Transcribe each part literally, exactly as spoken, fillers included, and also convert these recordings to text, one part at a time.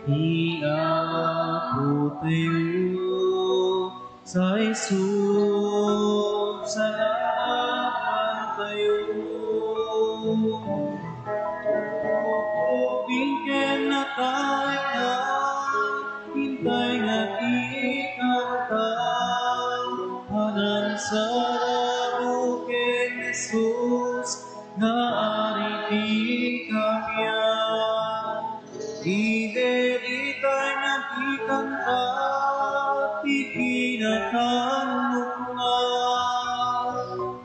Ti Apo tayo, sa Jesus, salamat tayo. Ubing ken natay nga, intay nga ikanta, panansarabo ken Jesus, nga ari ti kapian. Idi dita nga ikanta ti kinatannokna.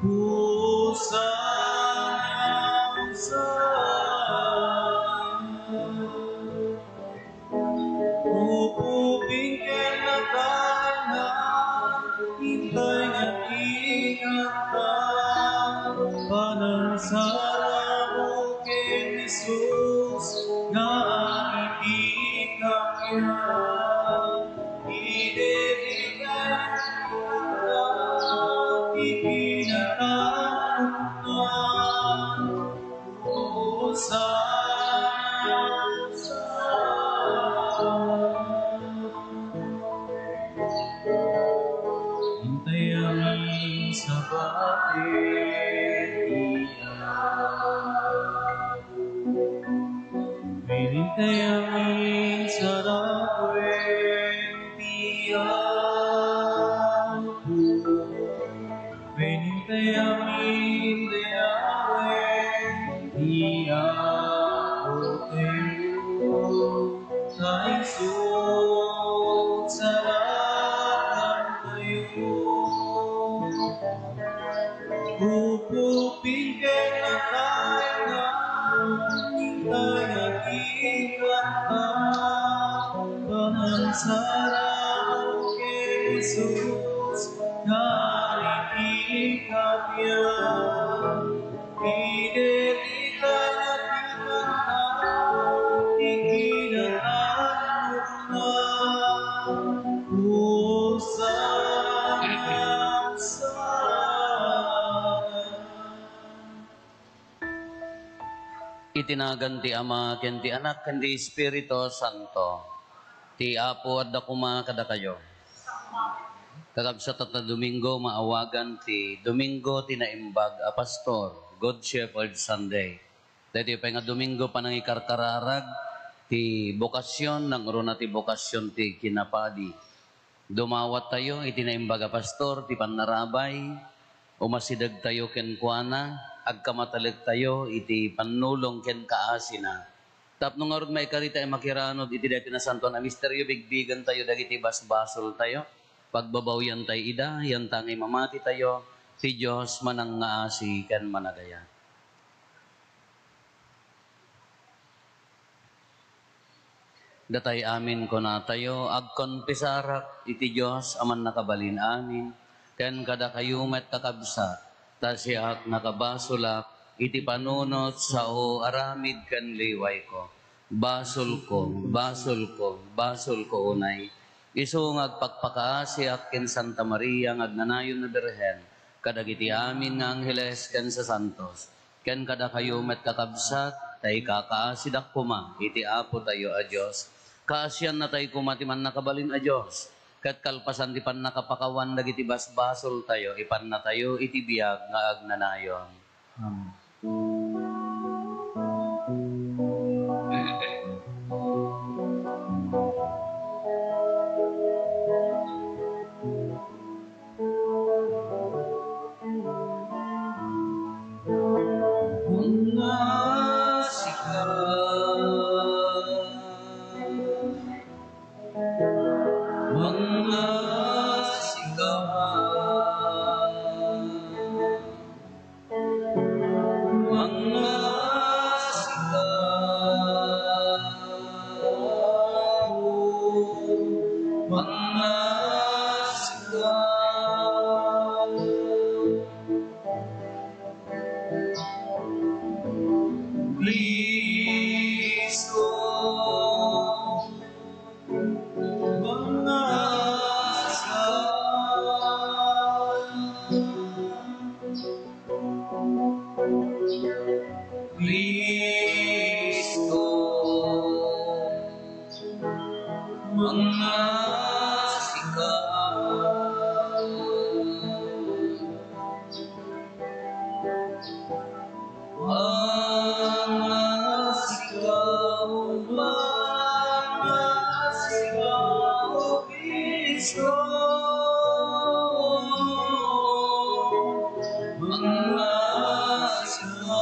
Hosanna, Hosanna. Ubing ken natay nga, intay nga ikanta, panansarabo ken Jesus, nga ari ti kapian. Idi dita nga ikanta ti kinatannokna. Hosanna, Hosanna. Intay amin sabati ti Apo. Intay amin sarawen ti Apo. Wen intay amin dayawen ti Apo tayo, sa isu, salamat tayo. Ubing ken natay nga, intay nga ikanta, panansarabo ken Jesus, nga ari ti kapian. Idi dita nga ikanta ti kinatannokna. Hosanna, Hosanna. Iti nagan ti Ama, ken ti Anak, ken ti Espiritu Santo. Ti Apo adda koma kadakayo. Kakabsat, ta Domingo, maawagan ti Domingo ti Naimbag a Pastor, Good Shepherd Sunday. Daytoy pay nga Domingo, panangikarkararag ti bokasyon, nangruna ti bokasyon ti kinapadi. Dumawattayo iti Naimbag a Pastor ti pannarabay, umasidegtayo kenkuana, agkamatalektayo iti pannulong ken kaasina. Tapno ngarud, maikarita a makiranod iti daytoy nasantoan a misterio, bigbigentayo dagiti basbasoltayo, pagbabawiantayo ida, yantangay mamatitayo, ti Dios manangngaasi ken managayat. Datay amin kunatayo, agkonfesarak iti Dios a Mannakabalin-amin, ken kadakayo met, kakabsat, ta siak nakabasolak iti panunot, sao, aramid ken liwayko. Basolko, basolko, basolko unay. Isu nga agpakpakaasiak ken Santa Maria nga agnanayon a Birhen, kadagiti amin nga angheles ken sasantos, ken kadakayo met, kakabsat, ta ikakaasidak koma iti Apotayo a Dios. Kaasiannatay koma ti Mannakabalin a Dios, ket kalpasan ti pannakapakawan dagiti basbasoltayo, ipannatayo iti biag nga agnanayon. Amen. Mangngasika, mangngasika, mangngasika, mangngasika. Cristo, mangngasika. Cristo, Mangngasiga, O Kristo, mangngasiga,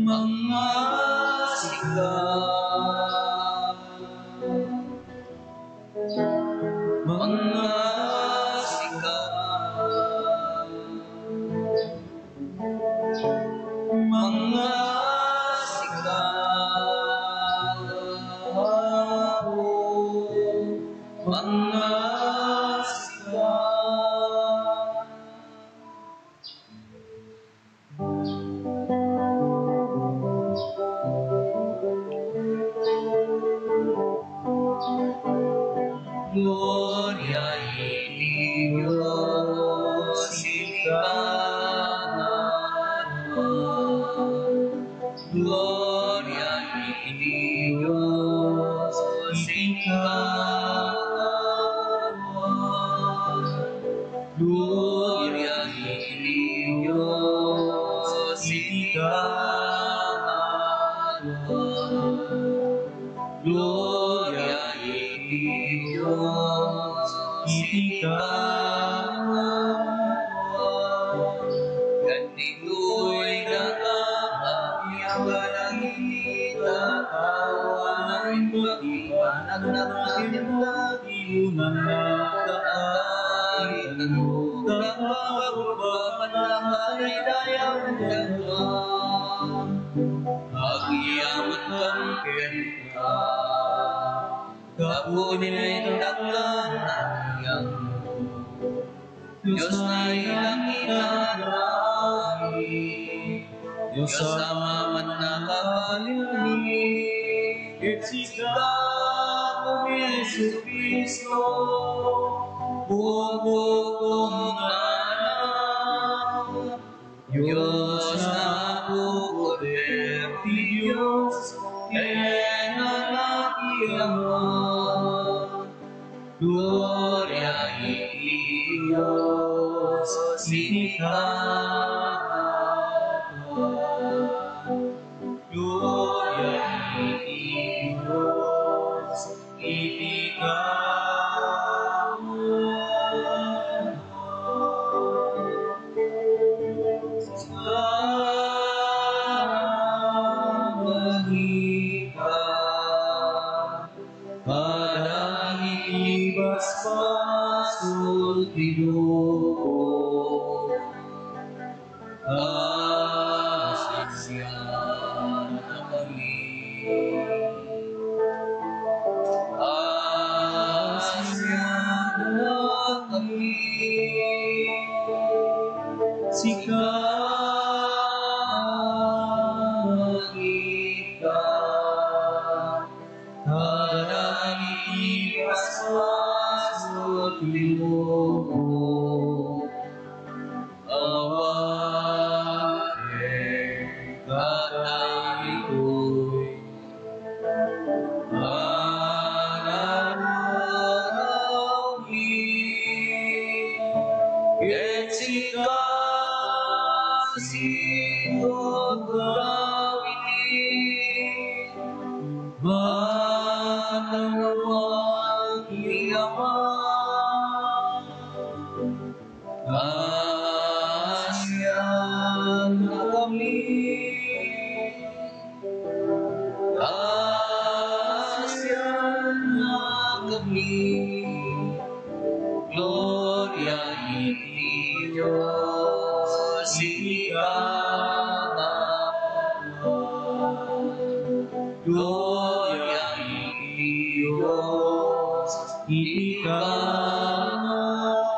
mangngasiga, mangngasiga. Mangngasiga, Apo, mangngasiga. Gloria iti Dios iti kaangawan. Gloria iti Dios iti kaangawan. Gloria iti Dios iti kaangawan. Gloria iti Dios iti kaangawan. Ket ditoy daka, agyamanak iti tatawa, imbag ti panagnakan, imbag ti unanna, daka itanok, daka kurba, panagdaydayaw daka. Agyamanak kenka, gapu ni dakkel a agyamanak. Dios nga ilang inagawid, Dios a mannakabalin, ket sika, Apo Jesu-Cristo, bukodko nga Anak, Dios nga Apo, poder ti Dios, ken Anak ti Ama. Gloria iti Dios iti kaangawan. Gloria iti Dios iti kaangawan. Salamat ita. Kadagiti basbasol ti lubong, asisianakami. Asisianakami. Sika, ita. Kadagiti basbasol ti lubong, awaten kadagitoy a nagawid. Ket sika, sino gawid? Makannawan ti Ama. Asisianakami. Asisianakami. Gloria iti Dios iti kaangawan. Gloria iti Dios iti kaangawan.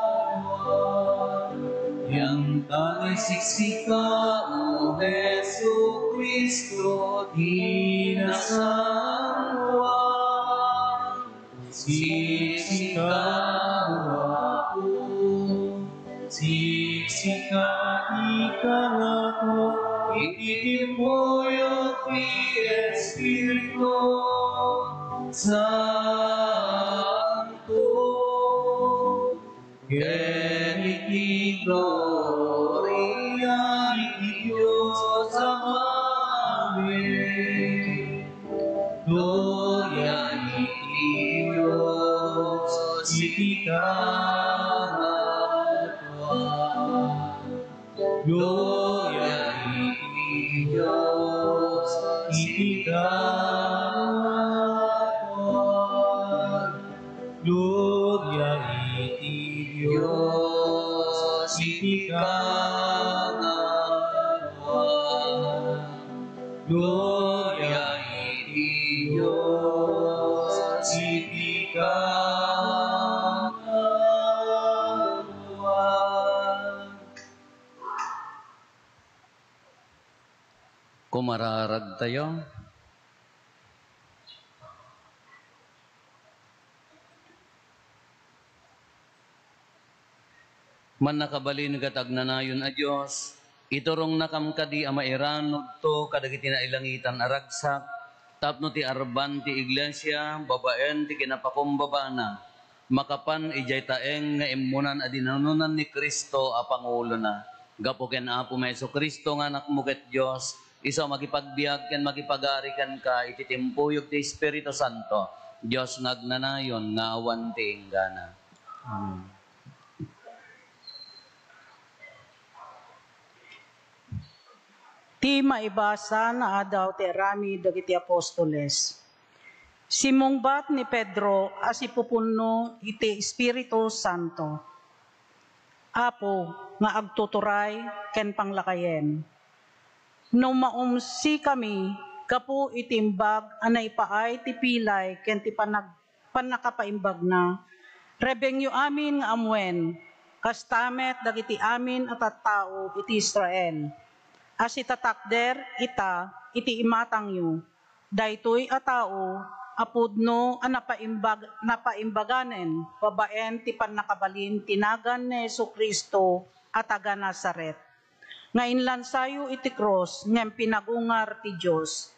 Itan siksika, O Jesu-Cristo, ti nasantoan. Siksika, O Apo, siksika ti kangako, iti timpuyog ti Espiritu Santo, ken iti gloria iti Dios Amen. Gloria iti Dios iti kaangawan. Gloria iti Dios iti kaangawan. Gloria iti Dios iti kaangawan. Gloria iti Dios iti kaangawan. Kumararag tayo. Mannakabalin ket agnanayon a Dios, iturongnakam kadi a mairanudto kadagiti nailangitan a ragsak tapno ti arban ti iglesia babaen ti kinapakumbabana makapan idiay taeng nga immunan a dinanonan ni Cristo a pangulona. Gapu ken Apomi Jesu-Cristo nga Anakmo ket Dios, isu a makipagbiag ken makipagari kenka iti timpuyog ti Espiritu Santo, Dios nga agnanayon nga awan ti inggana. Amen. Ti maibasa nga adaw ti aramid dagiti apostoles. Simmungbat ni Pedro a sipupunno iti Espiritu Santo. Apo nga agtuturay ken panglakayen, no maumsikami gapu iti imbag a naipaay ti pilay ken ti panag-, pannakapaimbagna, rebengyo amin nga ammuen, kasta met dagiti amin a tattao iti Israel, a sitatakder ita iti imatangyo. Daytoy a tao a pudno a napaimbag-, napaimbaganen babaen ti pannakabalin ti nagan ni Jesu-Cristo a taga-Nazaret, nga inlansayo iti krus ngem pinagungar ti Dios.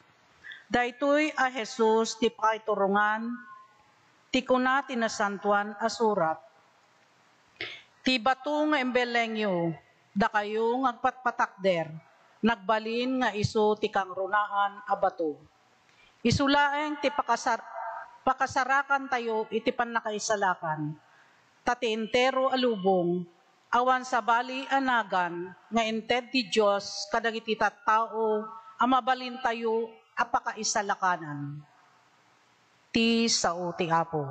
Daytoy a Jesus ti pakaiturongan ti kuna ti Nasantoan a Surat. Ti bato nga imbellengyo, dakayo nga agpatpatakder, nagbalin nga isu ti kangrunaan a bato. Isu laeng ti pakasar-, pakasarakantayo iti pannakaisalakan, ta ti entero a lubong, awan sabali a nagan nga inted ti Dios kadagiti tattao a mabalintayo a pakaisalakanan. Ti sao ti Apo.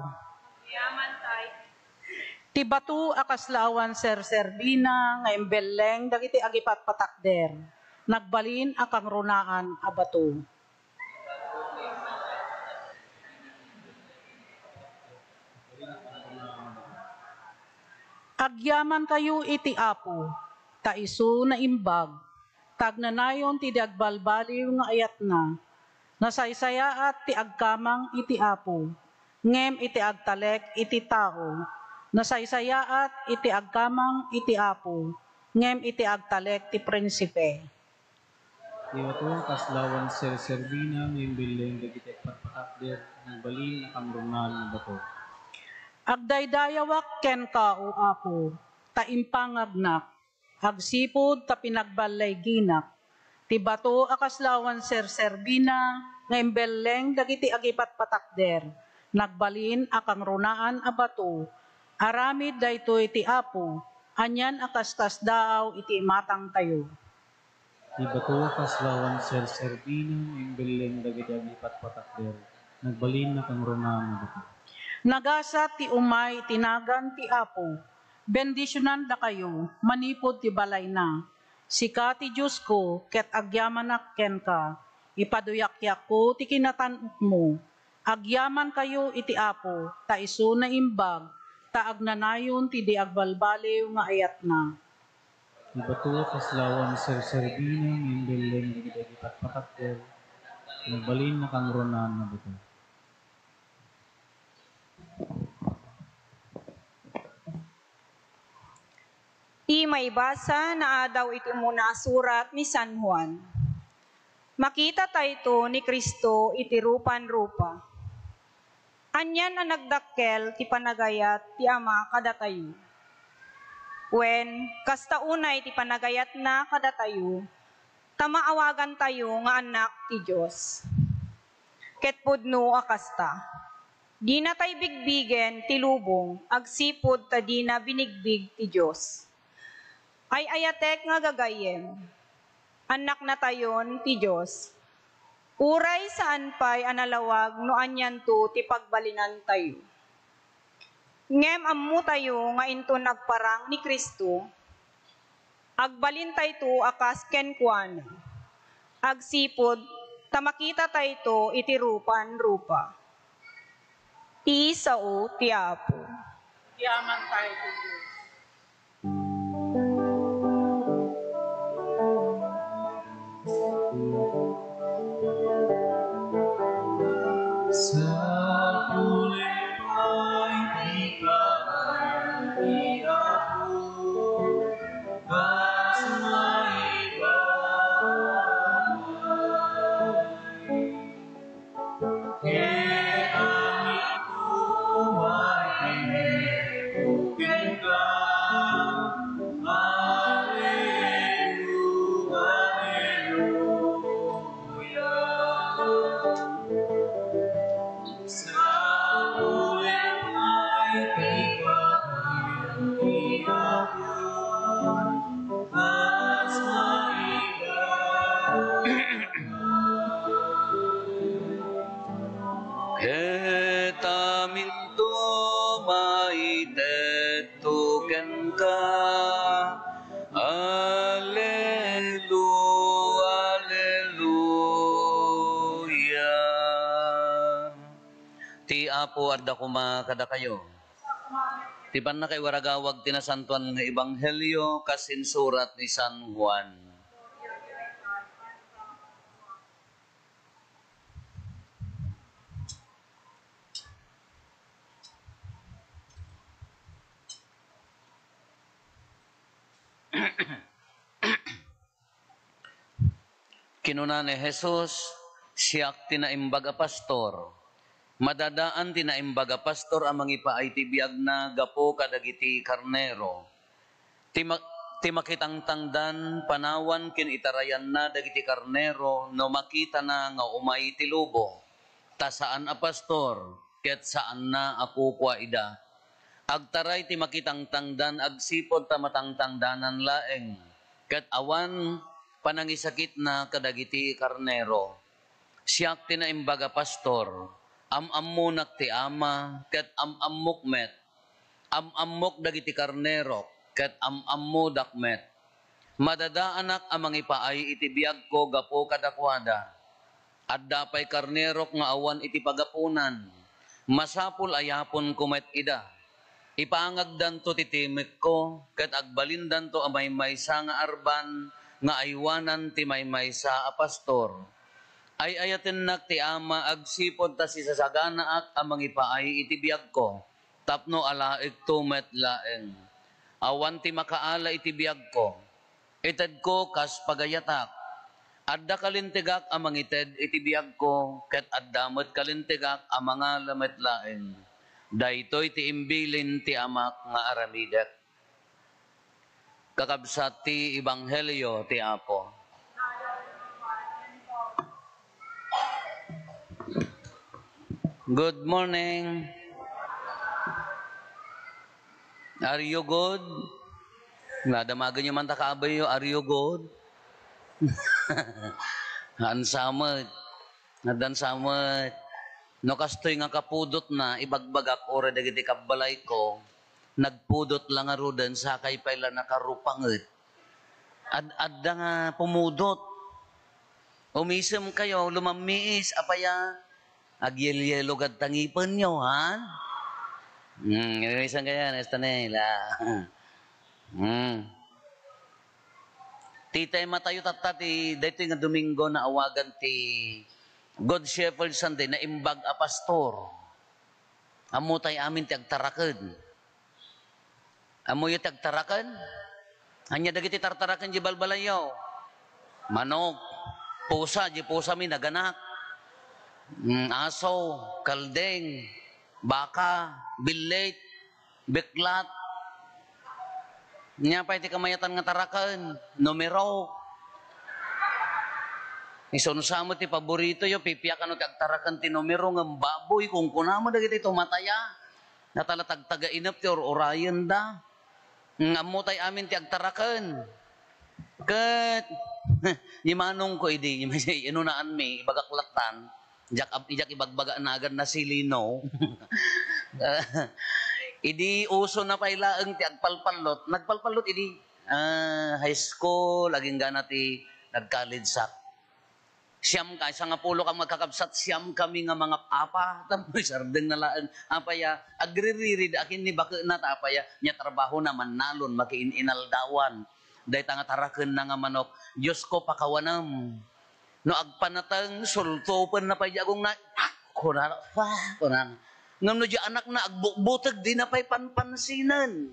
Ti bato a kasla awan serserbina nga imbelleng dagiti agipatpatakder, nagbalin a kangrunaan a bato. Agyamankayo iti Apo, ta isu naimbag, ta agnanayon ti di agbalbaliw nga ayatna. Nasaysayaat ti agkamang iti Apo, ngem iti agtalek iti tao. Nasaysayaat iti agkamang iti Apo, ngem iti agtalek ti prinsipe. Ti bato a kasla awan serserbina nga imbelleng dagiti agpatpatakder, nagbalin a kangrunaan a bato. Agdaydayawak kenka, O Apo, ta impangagnak. Agsipud ta pinagballayginak. Ti bato a kasla awan serserbina nga imbelleng dagiti agipatpatakder, nagbalin a kangrunaan a bato. Aramid daytoy ti Apo, anian a kaskasdaaw iti imatangtayo. Ti bato a kasla awan serserbina nga imbelleng dagiti agipatpatakder, nagbalin a kangrunaan a bato. Nagasat ti umay iti nagan ti Apo. Bendisionandakayo manipud ti balayna. Sika ti Diosko ket agyamanak kenka. Ipaduyakyakko ti kinatan-okmo. Agyamankayo iti Apo, ta isu naimbag, ta agnanayon ti di agbalbaliw nga ayatna. Ti bato a kasla awan serserbina nga imbelleng dagiti agipatpatakder, nagbalin a kangrunaan a bato. Ti maibasa nga adaw iti umuna a surat ni San Juan. Makitatayto ni Cristo iti rupan-rupa. Anian a nagdakkel ti panagayat ti Ama kadatayo. Wen, kasta unay ti panagayatna kadatayo, ta maawagantayo nga annak ti Dios. Ket pudno a kasta, dinatay bigbigen ti lubong agsipud ta dina binigbig ti Dios. Ay-ayatek nga gagayyem, annaknatayon ti Dios. Uray saan pay a nalawag no anianto ti pagbalinantayo. Ngem ammotayo nga inton agparang ni Cristo, agbalintayto a kas kenkuana, agsipud ta makitatayto iti rupan-rupa. Ti sao ti Apo. Yaman tayo ti Dios. Sapulay pay ti kabayo ti Apo, kas maiba. Ket amin tumayko kenka. Alleluia, alleluia. Sapulay pay ti kabayo ti Apo. Ket aminto maitedto kenka. Allelu-, alleluia. Ti Apo adda koma kadakayo. Ti pannakaiwaragawag ti nasantoan nga ebanghelio kas insurat ni San Juan. Kinuna ni Jesus, "Siak ti naimbag a pastor. Madadaan ti naimbag a pastor a mangipaay ti biagna gapu kadagiti karnero. Ti ma-, ti makitangtangdan, panawan ken itarayanna dagiti karnero no makitana nga umay ti lubong, ta saan a pastor, ket saanna a kukua ida. Agtaray ti makitangtangdan agsipud ta matangtangdanan laeng, ket awan panangisakitna kadagiti karnero. Siak ti naimbag a pastor, am-ammonak ti Ama, ket am-ammok met. Am-ammok dagiti karnerok, ket am-ammodak met. Madadaanak a mangipaay iti biagko gapu kadakuada. Adda pay karnerok nga awan iti pagapunan. Masapul a yaponko met ida. Ipangagdanto ti timekko, ket agbalindanto a maymaysa nga arban nga aywanan ti maymaysa a pastor. Ay-ayatennak ti Ama agsipud ta sisasaganaak a mangipaay iti biagko, tapno alaekto met laeng. Awan ti makaala iti biagko. Itedko kas pagayatak. Adda kalintegak a mangited iti biagko, ket adda met kalintegak a mangala met laeng. Daytoy ti imbilin ti Amak nga aramidek. Kakabsat ti ebanghelio ti Apo. Good morning. Are you good? Nadamagenyo man ta kabayyo, are you good? Ansamet. Nadansamet. No kastoy nga kapudotna, ibagbagak uray dagiti kabbalayko, nagpudot la ngaruden, sakay pay la nakarupanget. Ad-, adda nga pumudot. Umisem kayo, lumammiis, apaya, agyelyelo gad tangipenyo, ha? Hmm, umisem kayo, Nestanel, ha? Hmm. Ti tema tayo tatta ti daytoy nga Domingo naawagan ti Good Shepherd Sunday, naimbag a pastor. Ammo tay amin ti agtaraken. Ammoyo ti agtaraken? Ania dagiti tartaraken di balbalayyo? Manok, pusa, di pusa mi naganak. Mm, aso, kaldeng, baka, billit, biklat. Nia pay ti kamayatan nga taraken, numero. Isu sa met ti paboritoyo, pipia kano ti agtaraken ti numero ngem baboy, kunkuna met dagiti tumataya. Natala tagtagainep ti ur-urayenda. Nga ammo tay amin ti agtaraken. Ket, ni manongko idi, inunaanmi, ibagak lattan. Diak, diak ibagbaga nagan na silino. Idi uso na pay laeng ti agpalpallot, nagpalpallot idi, ah, high school, aginggana ti nag-college sak. Siam ka, sangapulo ka mga kakabsat, siam kami nga mga apa. Tapos sardeng na laeng, apaya, agririri, akin ni bakena, ta apaya, niya trabaho na mannalon, makiin-inaldawan. Dayta nga taraken na nga manok, Diyos ko, pakawanem. No agpanateng, sultupen na pay di agong na, ah, kunana, ah, kunana. Ngem no di anakna, agbukbuteg, di na pay panpansinen.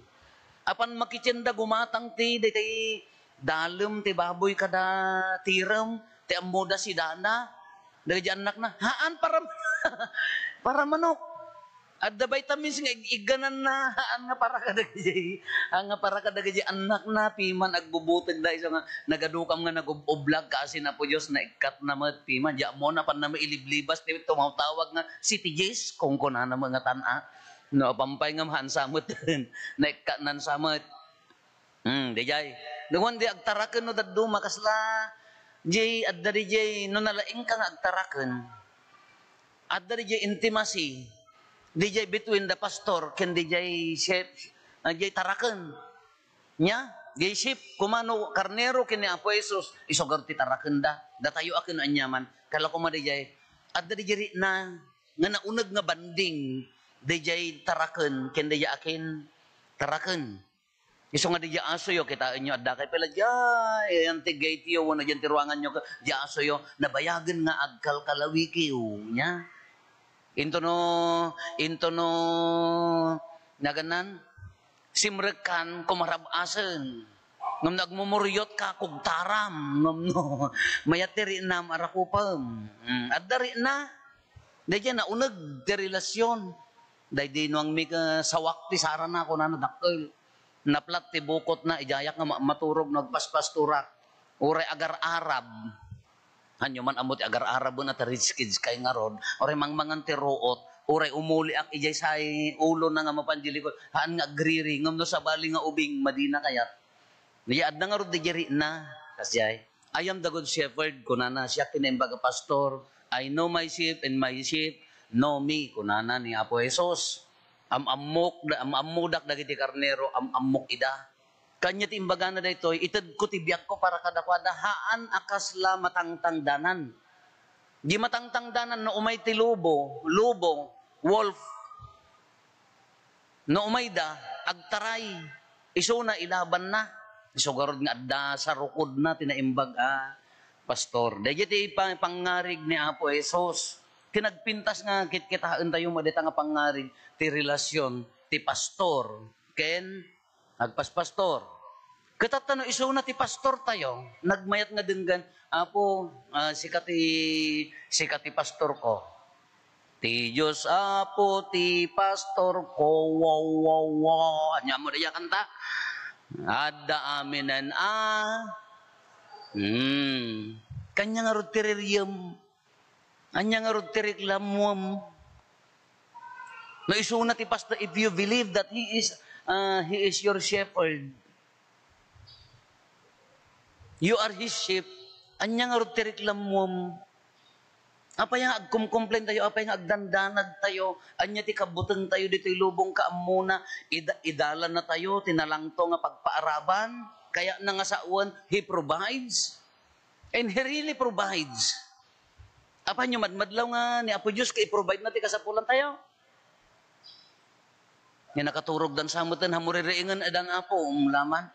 Apan makitienda gumatang ti, daytay dalem ti baboy kada tirem, ti ammoda sidana. Dagiti annakna, haan para, para manok. Adda vitamins nga ig-, iggananna, haan nga para kadagiti, haan nga para kadagiti annakna, piman agbubuteg da isu nga nagadukam nga nagub-ublag kasi Apo Dios, naikkatna met, piman, di ammo na pan na mailiblibas, ti tumawtawag nga, "City Jess," kunkunana met nga tan-a. No, pampay ngem haan sa met, naikkatnan sa met. Hmm, dijay. Nuan di agtaraken no dadduma, kasla, jay, adda dijay, no nalaingka nga agtaraken. Adda dijay intimacy, dijay between the pastor ken dijay sheep, ah, dijay taraken. Nya, dijay sheep, kumano karnero ken ni Apo Jesus, isugar ti tarakenda. Datayo a ken aniaman. Kala koma dijay, adda dijay rikna, nga nauneg nga banding, dijay taraken, ken dijay akin, taraken. Isu nga didiay asoyo, kitaenyo, adda kay pala diay, ayan ti gate-yo, wenno diyan ti ruanganyo, diay asoyo, nabayagen nga agkalkalawikiw, nya? Into no, into no, nagannan, simrekkan, kumarab-asen. Ngem no agmumuriot ka, kugtaram. Ngem no, mayat ti riknam, arakupem. Mm, adda rikna. Daydiay nauneg ti relasyon. Daydi nuangmi ket sawak ti sarana, kunana, dakkel. Naplat ti bukotna, idiayak nga ma-, maturog no agpaspastorak. Uray agar-arab. Hanyo man ammo ti agar-araben a ti rich kids kay ngarud. Uray mangmangan ti ruot. Uray umuliak idiay say ulona nga mapan di likod. Haan nga agriri. Ngem no sabali nga ubing, madina kayat. Nia, adda ngarud diay rikna, kasdiay, "I am the good shepherd," kunana, siak ti naimbag a pastor. "I know my sheep and my sheep know me," kunana ni Apo Jesus. Am-ammok, am-ammodak dagiti karnero, am-ammok ida. Kanya ti imbagana daytoy, "Itedko ti biagko para kadakuada," haan a kasla matangtangdanan. Di matangtangdanan no umay ti lobo, lobo, wolf. No umayda, agtaray, isuna ilabanna. Isu garud nga adda sarukodna ti naimbag a pastor. Daydiay ti pa-, pangngarig ni Apo Jesus. Ti nagpintas nga kitkitaentayo met dayta nga pangngarig ti relasyon ti pastor ken agpaspastor. Ket ta no isuna ti pastortayo, nagmayat nga denggan, "Apo, ah, sika ti, sika ti pastorko." "Ti Dios Apo ti pastorko, wow, wow, wow." Ania mo daydiay a kanta? Adda aminen a. Hmm. Kanya ngarud ti ririem. Ania ngarud ti reklamuem? No isuna ti pastor, if you believe that he is, uh, he is your shepherd, you are his sheep, ania ngarud ti reklamuem? Apay nga agkumkomplain tayo, apay nga agdandanag tayo, ania ti kabuteng tayo ditoy lubong, kaammona, ida-, idalan na tayo, tinalangto nga pagpaaraban, kaya na nga sawen, he provides. And he really provides. Apanyo madmadlaw nga ni Apo Dios ket i-provide na ti kasapulan tayo? Nga nakaturog dan sa meten, hamuririingen, adan Apo, umlaman.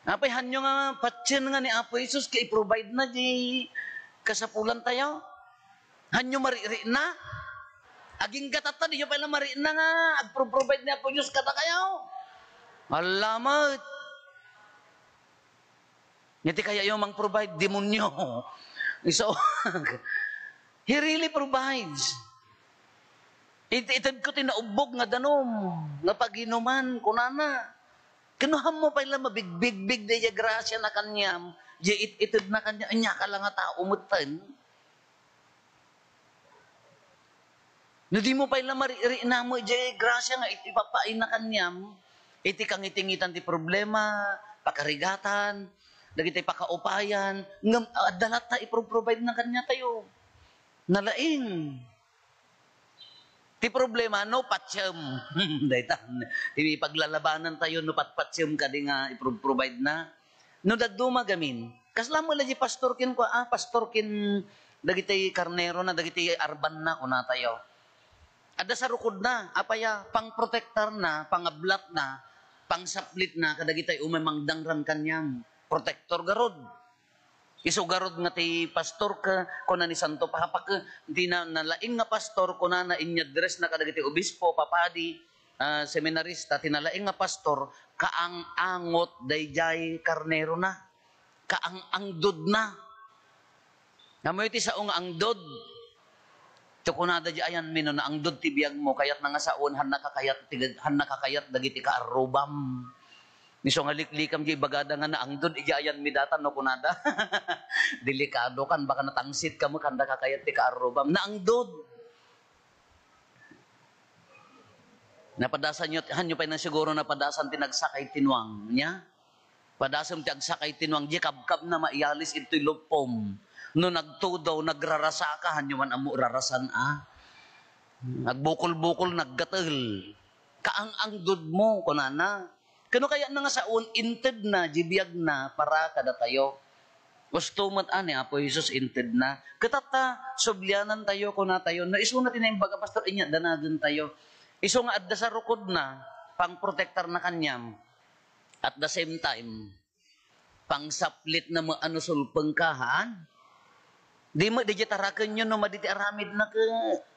Apay hanyo nga patien nga ni Apo Jesus ket i-provide na di kasapulan tayo? Hanyo marikna? Agingga tatta, diyo pala marikna nga agpro-provide ni Apo Dios kadakayo? Alamat. Nga ti kayatyo mang-provide, demonyo. So, he really provides. It-, itedko ti naubbog nga danum, nga paginuman, kunana. Ken no ammo pay la mabigbigbig daydiay grasiana kaniam, diay it-itedna kaniam, ania ka la nga tao metten. No dimo pay la mariknamo diay grasia nga it-, ipapaayna kaniam, iti kangitingitan ti problema, pakarigatan, dagiti pakaupayan, ngem adda latta ipro-provide na kaniatayo. Nalaing. Ti problema, no patiem. Dayta, ti paglalabanan tayo, no patpatiem kadi nga ipro-provide na. No dadduma gamin, kasla met la di pastor ken kua, ah, pastor ken dagiti karnerona, dagiti arbanna, kunatayo. Adda sarukodna, apaya, pangprotektarna, pangablatna, pangsaplitna, kadagitay umay mangdangrang kaniam. Protektor garud. Isu garud nga ti pastor ka, kuna ni Santo Papa ka, ti na-, nalaing nga pastor, kunana, inyadresna kadagiti obispo, papadi, ah, seminarista, ti nalaing nga pastor, kaang-angot daydiay karnerona. Kaang-angdodna. Ammoyo ti sao nga angdod? Ti kunada di ayanmi, no naangdod ti biagmo, kayatna nga saon, hanna kakayat ti, hanna kakayat dagiti kaarrubam. Isu nga liklikam di ibagada nga naangdod, idi ayanmi datan, no kunada. Delikado kan, baka natangsit ka met, hanna kakayat ti kaarrubam. Naangdod. Napadasan yo, hanyo pay na siguro napadasan ti nagsakay ti nuang, nya? Padasem ti agsakay ti nuang, di kabkabna maiyalis itoy lupom. No nagtudaw, nagrarasaka, hanyo man ammo rarasan, a? Agbukol-bukol, naggatel. Kaang-angdodmo, kunana. Kano kayatna nga saon, intedna, di biagna, para kadatayo. Gusto met, a, ni Apo Jesus, intedna. Ket ta, sublianantayo, kunatayo. No isuna ti naimbag a pastor, inya, danagentayo. Isu nga adda sarukodna, pangprotektarna kaniam. At the same time, pangsaplitna met a no sulpengka, haan? Di met, di tarakenyo no madi ti aramidna ke,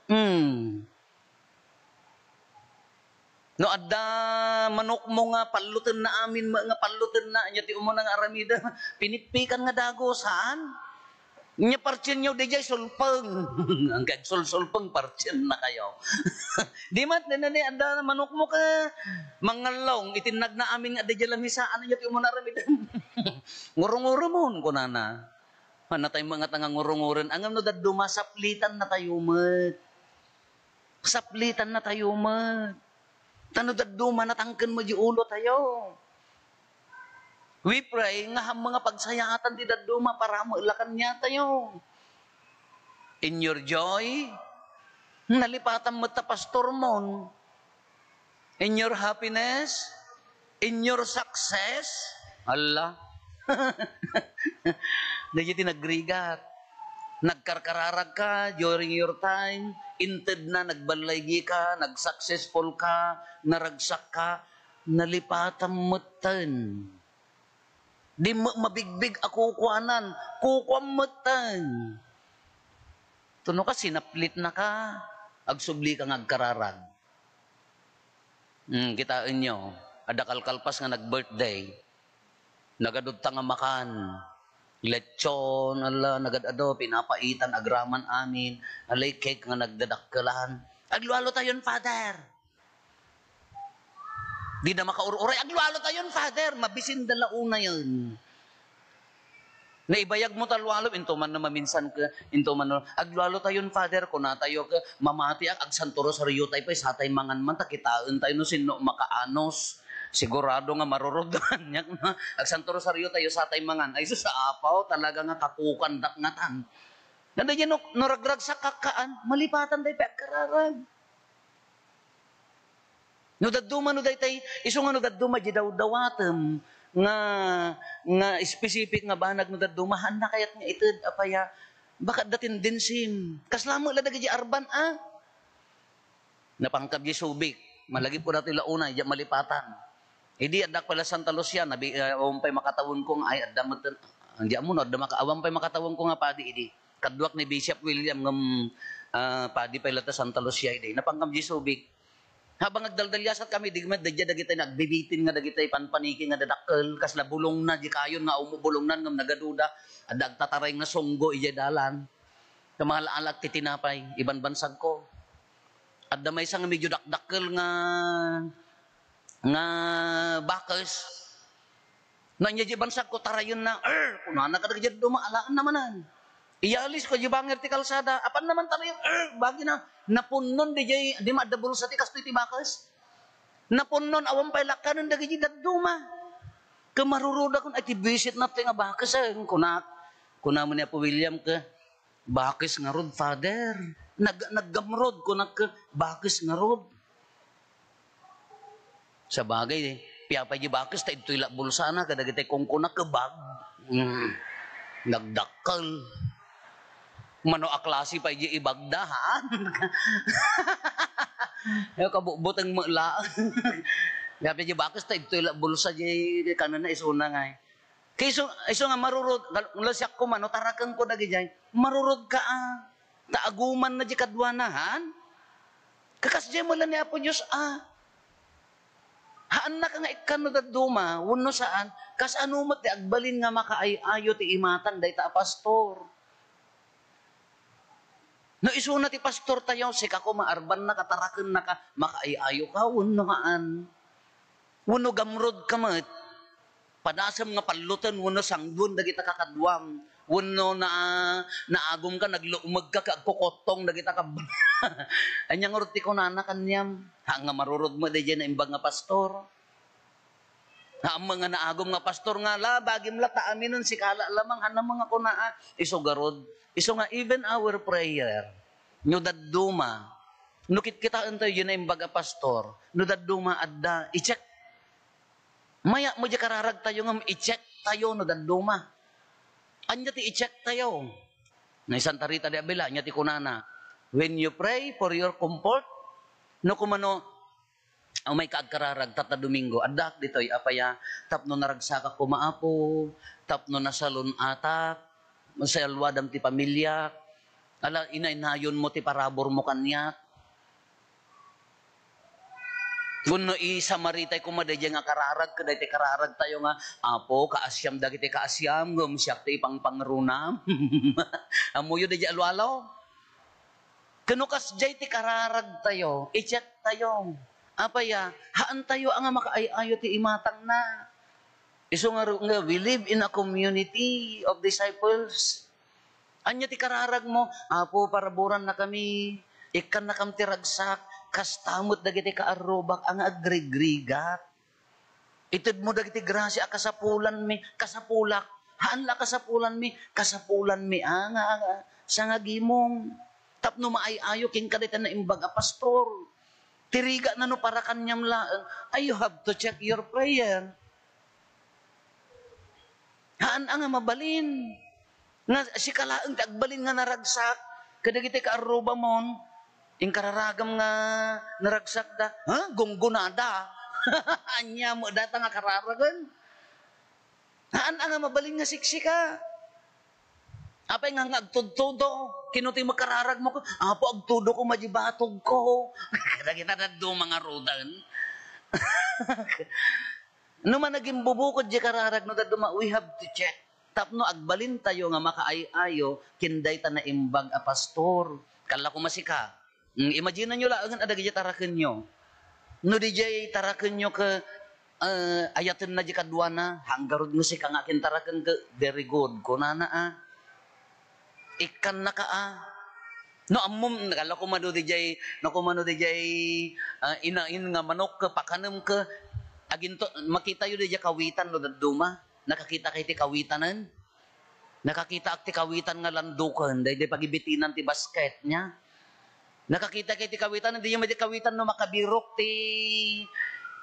hmm. No adda manokmo nga pallutenna amin met nga pallutenna, anya ti umuna nga aramida, pinippikan nga dagus, haan? Nya partienyo, daydiay sulpeng. Ang kagsulsulpeng, partiennakayo. Di met, nene, adda manokmo ka, mangallong, itinnagna amin nga adda diay lamisaan, anya ti umuna aramiden. Ngurungurumon, kunana. Hanna tayo met nga ngurunguren, ngem no dadduma, saplitannatayo met. Saplitannatayo met. Ta no dadduma, natangken met di ulotayo. We pray nga hammo nga pagsayaatan ti dadduma, para met la kaniatayo. In your joy, nalipatan met ta pastormon. In your happiness, in your success, ala. Daydiay ti nagrigat. Nagkarkararag ka during your time, inted na, nagballaygi ka, nag-successful ka, naragsak ka, nalipatan metten. Di mo mabigbig a kukuanan, kukuam metten. Tuno ka, sinaplitna ka, agsubli ka nga agkararag. Hmm, kitaenyo, adda kalkalpas nga nag-birthday. Nagadudta nga makan. Lechon, ala, nagad-ado, pinapaitan, agraman amin. Alay cake nga nagdadakkelan. Aglualo tayon, Father. Di da makaur-uray. Aglualo tayon, Father. Mabisin da la unayen. Naibayag mo ta lualo, into man no maminsan ka, into man no, aglualo tayon, Father, kuna tayo ka, mamati ak, agsanto rosario tayo pay, satay mangan man, ta kitaen tayo no sinno makaanos. Sigurado nga marurudan, yak na. Agsanto rosario tayo, satay mangan. Ay, sus, apaw, talaga nga kakukan dakngatan. Nanda dyan, no, no ragragsak kakkaan, malipatan tayo pay agkararag. No dadduma, no daytay, isu nga no dadduma, di dawdawatem nga, nga specific nga banag no dadduma, haan na kayat nga ited, apaya, baka da tendensim. Kasla met la dagiti arban, a? Napangkab di Subic, malagip ko dati la unay, di malipatan. Idi addak pala Santa Lucia, nabi-, ah, awan pay makatawen ko nga, ay, adda met, di ammo, no, adda maka-, awan pay makatawen ko nga padi idi. Kaduak ni Bishop William ngem, ah, padi pay latta Santa Lucia idi. Napangkam di Subic. Habang agdaldaliasat kami, di met, dadya dagiti nagbibitin nga dagiti panpaniki nga dadakkel, kasla bulongna, di kayon nga umo bulongnan ngem nagaduda, adda agtataray nga sunggo idiay dalan. Kamala-alak ti tinapay, ibanbansag ko. Adda maysa nga medyo dakdakkel nga nga bakes. No, ania di bansagko, tarayenna, "Er!" kunana kadagiti dadduma, alaenna manen. Iyalisko di banger ti kalsada, apanna man tarayen, "Er!" bagina, napunnon di jay, di maadda bulsa ti kastoy ti bakes. Napunnon, awan pay lakkanen dagiti dadduma. Ket marurudakon, "Ay, ti bisitna toy nga bakes, eh," kunak. Kuna man ni Apo William ket, "Bakes ngarud, Father. Nag-, naggamrod," kunak ket, "Bakes ngarud." Sabagay, eh, piapay di bakes, ta idtoy la bulsana, kadagiti kungkuna, kebag. Mm. Nagdakkel. Mano a klase pay di ibagda, haan? Yo, kabutbuteng met la. Piapay di bakes, ta idtoy la bulsa di kanana, isuna nga, eh. Kay isu, isu nga marurod, kal-, no siak koma, no tarakenko dagidiay, marurod ka, ah. Ta agumanna di kaduana, haan? Kakasdiay met la ni Apo Dios, ah. Haannaka nga ikkan no dadduma, wenno saan, kasano met ti agbalin nga makaay-ayo ti imatang dayta a pastor? No isuna ti pastortayo, sika koma, arbannaka, tarakennaka, makaay-ayoka wenno haan? Wenno gamrodka met? Padasem nga palloten wenno sangduen dagita kakaduam, wenno na-, naagumka, naglukmegka ket agkukuttong dagita kab-, ania ngarud ti kunana kaniam? Haan nga marurod met daydiay naimbag nga pastor. Haan met nga naagum nga pastor nga, "La, bagim la ta aminen, sika la lamang," haan met nga kuna, ah, isu garud. Isu nga even our prayer, no dadduma, no kitkitaentayo diay naimbag a pastor, no dadduma adda, i-check. Mayat met diay kararagtayo ngem i-checktayo no dadduma. Ania ti i-checktayo? Ni Santa Rita de Avila, ania ti kunana? When you pray for your comfort, no kumano, umayka agkararag, tatta Domingo, addaak ditoy, apay a, tapno naragsakak koma, Apo, tapno nasalun-atak, salluadam ti pamiliak, ala, inaynayonmo ti paraburmo kaniak. Wenno isamaritay koma daydiay nga kararag, ket daytoy kararagtayo nga, "Apo, kaasiam dagiti kaasiam, ngem siak ti ipangpangrunam." Ammoyo daydiay alualo? Ket no kasdiay ti kararagtayo, i-checktayo. Apay a, haantayo a nga makaay-ayo ti imatangna. Isu nga ru-, nga we live in a community of disciples. Ania ti kararagmo? "Apo, paraburannakami. Ikkannakam ti ragsak. Kasta met dagiti kaarrubak a nga agrigrigat." Itedmo dagiti grasia a kasapulanmi, kasapulak. Haan la a kasapulanmi, kasapulanmi a nga, nga sangagimong. Tapno maay-ayo kenka dayta naimbag a pastor. Ti rigana no para kaniam laeng, ay, you have to check your prayer. Haan a nga mabalin. Nga sika laeng ti agbalin nga naragsak kadagiti kaarrubamon, inkararagam nga naragsakda, ha? Gunggonada. Ania met dayta nga kararagen? Haan a nga mabalin nga siksika. Apay nga, nga agtudtudo, kino ti makararagmo? "Apo, agtudo koma di batogko." Kadagita dadduma ngaruden. No man nagimbubukod di kararag no dadduma, we have to check. Tapno agbalintayo nga makaay-ayo ken dayta naimbag a pastor. Kalla koma sika. Mm, imagine-yo laengen a dagiti tarakenyo. No didiay tarakenyo ket, eh, ayatenna di kaduana, haan ngarud nga sika nga agintaraken ket very good. Kunana, ah, ikkannaka, ah. No ammom, kalla koma no didiay, no koma no didiay, ah, inain nga manok ket pakanem ket aginto, makitayo didiay kawitan no dadduma. Nakakitaka iti kawitanen? Nakakitaak ti kawitan nga landuken, daydiay pagibitinan ti basket niya. Nakakitaka iti kawitan, diay met iti kawitan no makabirok ti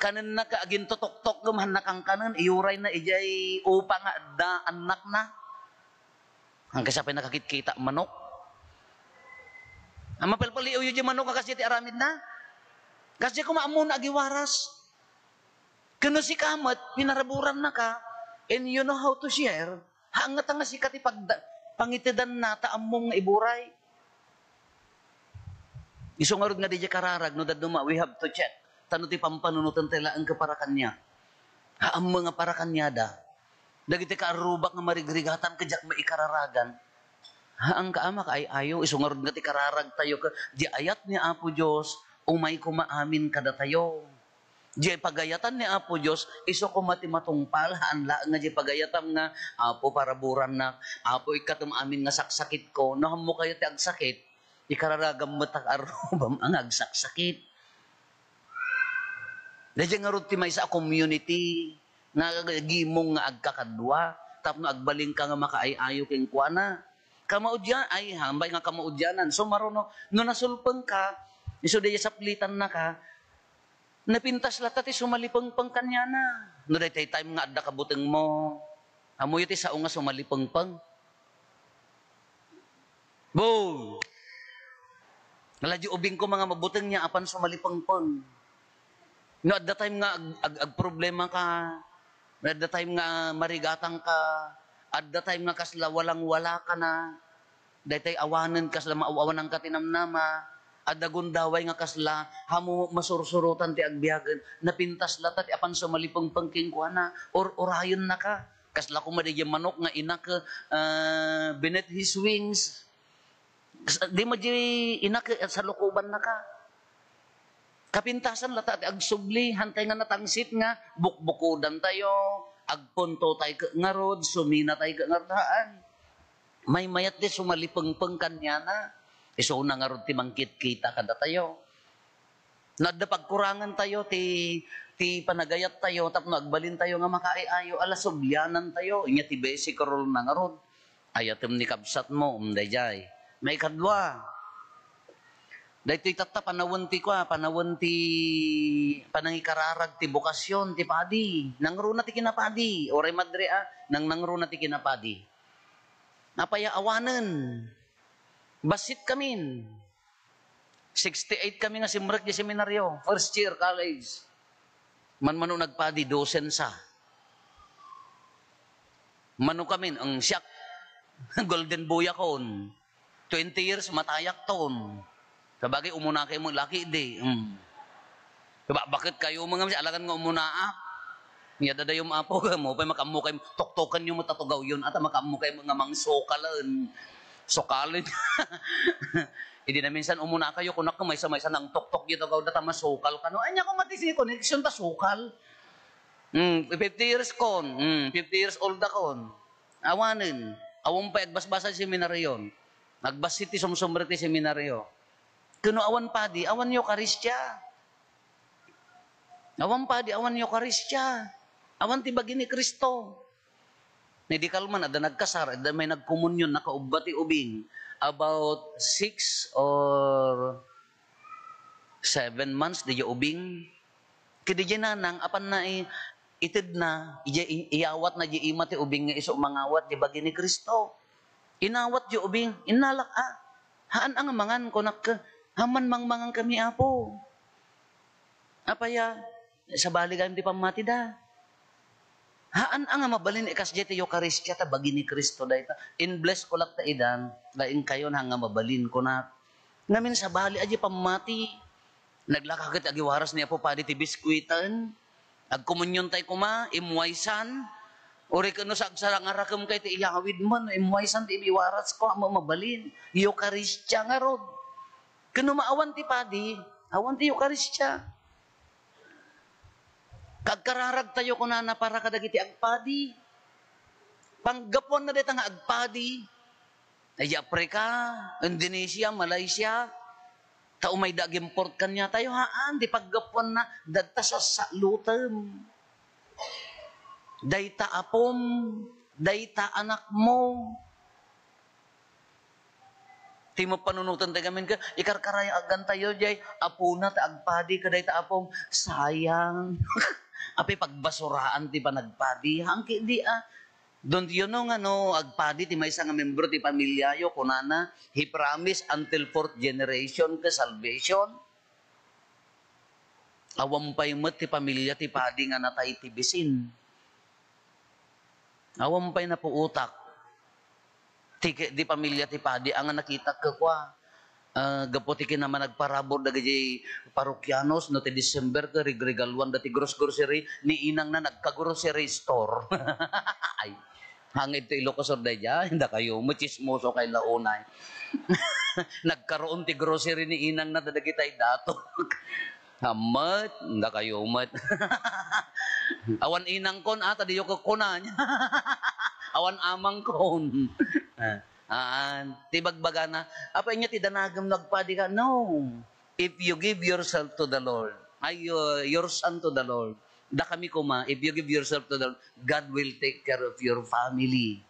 kanenna ket agintutoktok ngem haan nakangkanen, iyurayna idiay upa nga adda annakna. Haan, kasapay nakakitkita manok. Ang mapalpaliwyo diay manok nga kasdiay ti aramidna. Kasdiay koma ammona agiwaras. Ken no sika met, pinaraburannaka, and you know how to share, haan ngata nga sika ti pagda-, pangitedanna ta ammom nga iburay. Isu ngarud nga didiay kararag, no dadduma, we have to check. Ta no ti pampanunoten ti laeng ket para kaniak. Haan met nga para kaniada. Dagiti kaarrubak nga marigrigatan ket diak maikararagan. Haanka a makaay-ayo, isu ngarud nga ti kararagtayo ket di ayat ni Apo Dios, umay koma amin kadatayo. Diay pagayatan ni Apo Dios, isu koma ti matungpal, haan laeng nga diay pagayatam nga, "Apo, paraburannak. Apo, ikkatem amin nga saksakitko." No, ammo kayo ti agsakit, ikararagam met a karrubam nga agsaksakit. Daydiay ngarud ti maysa a community nga gimong nga agkakadua tapno agbalinka nga makaay-ayo kenkuana. Kamaudian, ay, hambay nga kamaudianan. So, maruno, no nasulpengka, isu daydiay saplitannaka, napintas latta ti sumalipengpeng kaniana. No daytoy time nga adda kabutengmo, ammoyo ti sao nga sumalipengpeng? Boom! Ala, di ubing ko, mga mabuteng niya, apan sumalipengpeng. No, at the time nga ag-, ag-, agproblemaka, no, at the time nga marigatangka, at the time nga kasla walang-wala ka na, daytay awanen kasla maaw-awananka ti namnama, adda gundaway nga kasla, hamo masursurotan ti agbiagen, napintas latta ti apan sumalipengpeng kenkuana, or-orayennaka. Kasla koma daydiay manok nga inak, ah, beneath his wings. Kas-, di mo di inak, salukobannaka. Kapintasan latta ti agsubli, hantay nga natangsit nga bukbukodantayo, agpuntotay ket ngarud, suminatay ket ngarud, haan. Maymayat ti sumalipengpeng kaniana. Isuna ngarud ti mangkitkita kadatayo. No adda pagkurangantayo ti, ti panagayattayo tapno agbalintayo nga makaay-ayo, ala, sublianantayo. Inya ti basic rule na ngarud. Ayatem ni kabsatmo, um, daydiay. Maikadua, daytoy tatta panawen ti kua, panawen ti panangikararag ti bokasyon ti padi. Nangruna ti kinapadi, uray madre a, nang nangruna ti kinapadi. Apay a awanen? Bassit kamin. Sixty-eight kami nga simrek di seminaryo, first year college. Manmano nagpadi, dosensa. Mano kamin, ang siak, golden boy akon. Twenty years, matayak ton. Sabagay, umuna kayo mo, laki di. Hmm. Diba, bakit kayo mga masi, alagan nga umuna, ah? Nya dadayom, Apo, mo pay makaammo kay, toktokan yo met a tugaw yon, ata makaammo kay nga mangsukalen. Sukalen. Idi na minsan umuna kayo, kunak ka maysa-maysa nang toktok dito, gaw data masukal kano. Anya ko mati si connection ta sukal. Hmm, fifty years kon. Hmm, fifty years old akon. Awanen. Awan pay agbasbasa ti seminaryon. Agbassit ti sumsumrek ti seminaryo. Kuno awan padi, awan Eukaristia. Awan padi, awan Eukaristia. Awan ti bagi ni Cristo. Ni di kalman, adda nagkasar, adda may nagkomunyon, nakaubba ti ubing. About six or seven months, di ubing. Kadi di nanang, apan na i-, ited na, iya-, i-, iyawat na di ima ti ubing nga isu mangawat di bagi ni Cristo. Inawat di ubing, innalak a. Haan a nga mangan, kunak ka, haman mangmangan kami, Apo. Apaya, sabali gayam ti pammatida. Haan a nga mabalin ikas di ti Eukaristia ta bagi ni Cristo dayta. In-bless ko latta idan, laeng kayon, haan nga mabalin, kunak. Ngamin sabali a di pammati. Naglaka ket agiwaras ni Apo Padi ti biskuiten. Agkomunyon tay koma, imwaysan. Uri ken no sagsarangarakem kay ti iyawid man, imwaysan ti ibiwaras ko, ammo mabalin. Eukaristia ngarud. Ken no maawan ti padi, awan ti Eukaristia. Kagkararag tayo kunana para kadagiti agpadi. Panggapuanna dayta nga agpadi, ay Africa, Indonesia, Malaysia, ta umayda agimport kaniatayo, haan, ti paggapuanna, dagta sassalutem. Dayta apom, dayta anakmo. Ti mapanunoten tayo ngamin ka, ikarkarayagan tayo, jay, apona ta agpadi, kadayta apom, sayang. Apay pagbasuraan ti panagpadi, hangki di, ah. Don't you know nga no agpadi ti maysa nga membro ti pamiliayo, kunana, "He promised until fourth generation ka salvation." Awan pay met ti pamilia ti padi nga natay ti bisin. Awan pay napuotak. Ti ke-, di pamilia ti padi a nga nakitak ket kua, ah, gapu ti kinamanagparabur dagiti parokianos no ti December ket rigregaluanda ti gros-, grocery ni inangna nagka-grocery store. Ay, hangin ti Ilocos Sur daydiay, dakayo, machismoso kay la unay. Nagkaroon ti grocery ni inangna dagitay dato. Ammet, dakayo met. Awan inangkon, ah, ta diyo kukkuna. Awan amangkon. Ah, aan, ti bagbagana, apay ania ti danagem no agpadi ka? No. If you give yourself to the Lord, ay, uh, your son to the Lord, dakami koma, if you give yourself to the Lord, God will take care of your family.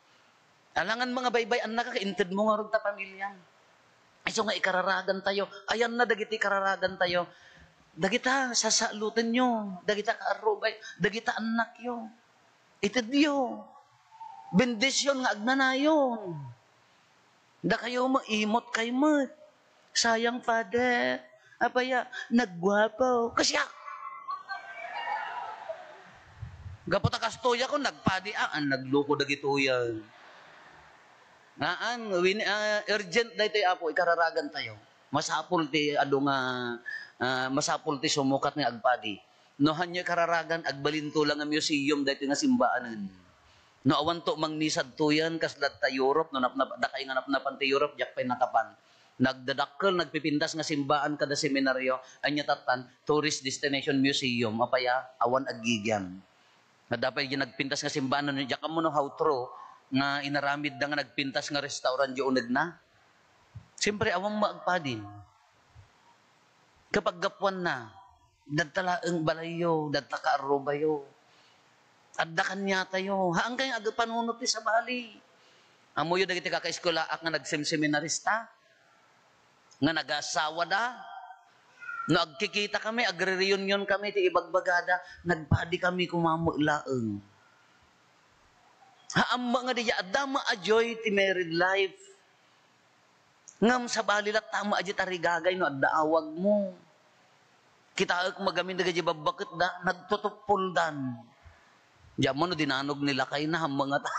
Alangan mga baybay-annaka, inted mo ngarud ta pamiliam. Isu nga ikararagantayo, ayanna dagiti ikararagantayo. Dagita sasalutenyo, dagita kaarrubay, dagita annakyo. Itedyo. Bendision nga agnanayon. Dakayo met, imot kay met. Sayang, Father. Apaya, nagguapo. Kasiak! Gapu ta kastoy ako, nagpadi, ah, ang nagloko dagitoyan. Naan, win-, ah, urgent daytoy, Apo, ikararagantayo. Masapul ti adu nga, ah, masapul ti sumukat nga agpadi. No hanyo ikararagan, agbalinto la nga museum daytoy nga simbaanen. No awanto mangmisadtoyan, kasla ta Europe, no napnap-, dakay nga napnapan ti Europe, diak pay nakapan. Nagdadakkel, nagpipintas nga simbaan kada seminaryo, ania tattan, tourist destination museum, apaya, awan aggigyan. Adda pay diay nagpintas nga simbaan, no, diak ammo no how true nga inaramidda nga nagpintas nga restaurant diay unegna. Siyempre, awan maagpadin. Kapaggapuanna, dadta laeng balayyo, dadta kaarrubayo. Adda kaniatayo. Haan kay nga agpanunot ti sabali. Ammoyo dagiti kakaeskulaak nga nagsemseminarista? Nga nagaasawada? No agkikita kami, agre-reunion kami, ti ibagbagada, nagpadi kami koma met laeng. Haan met nga diay adda met a joy ti married life. Ngem sabali latta met a diay tarigagay no adda awagmo. Kitaek met gamin dagiti babbaketda, nagtutuppoldan. Diay ammo no dinanog ni lakayna, haan met nga ta-,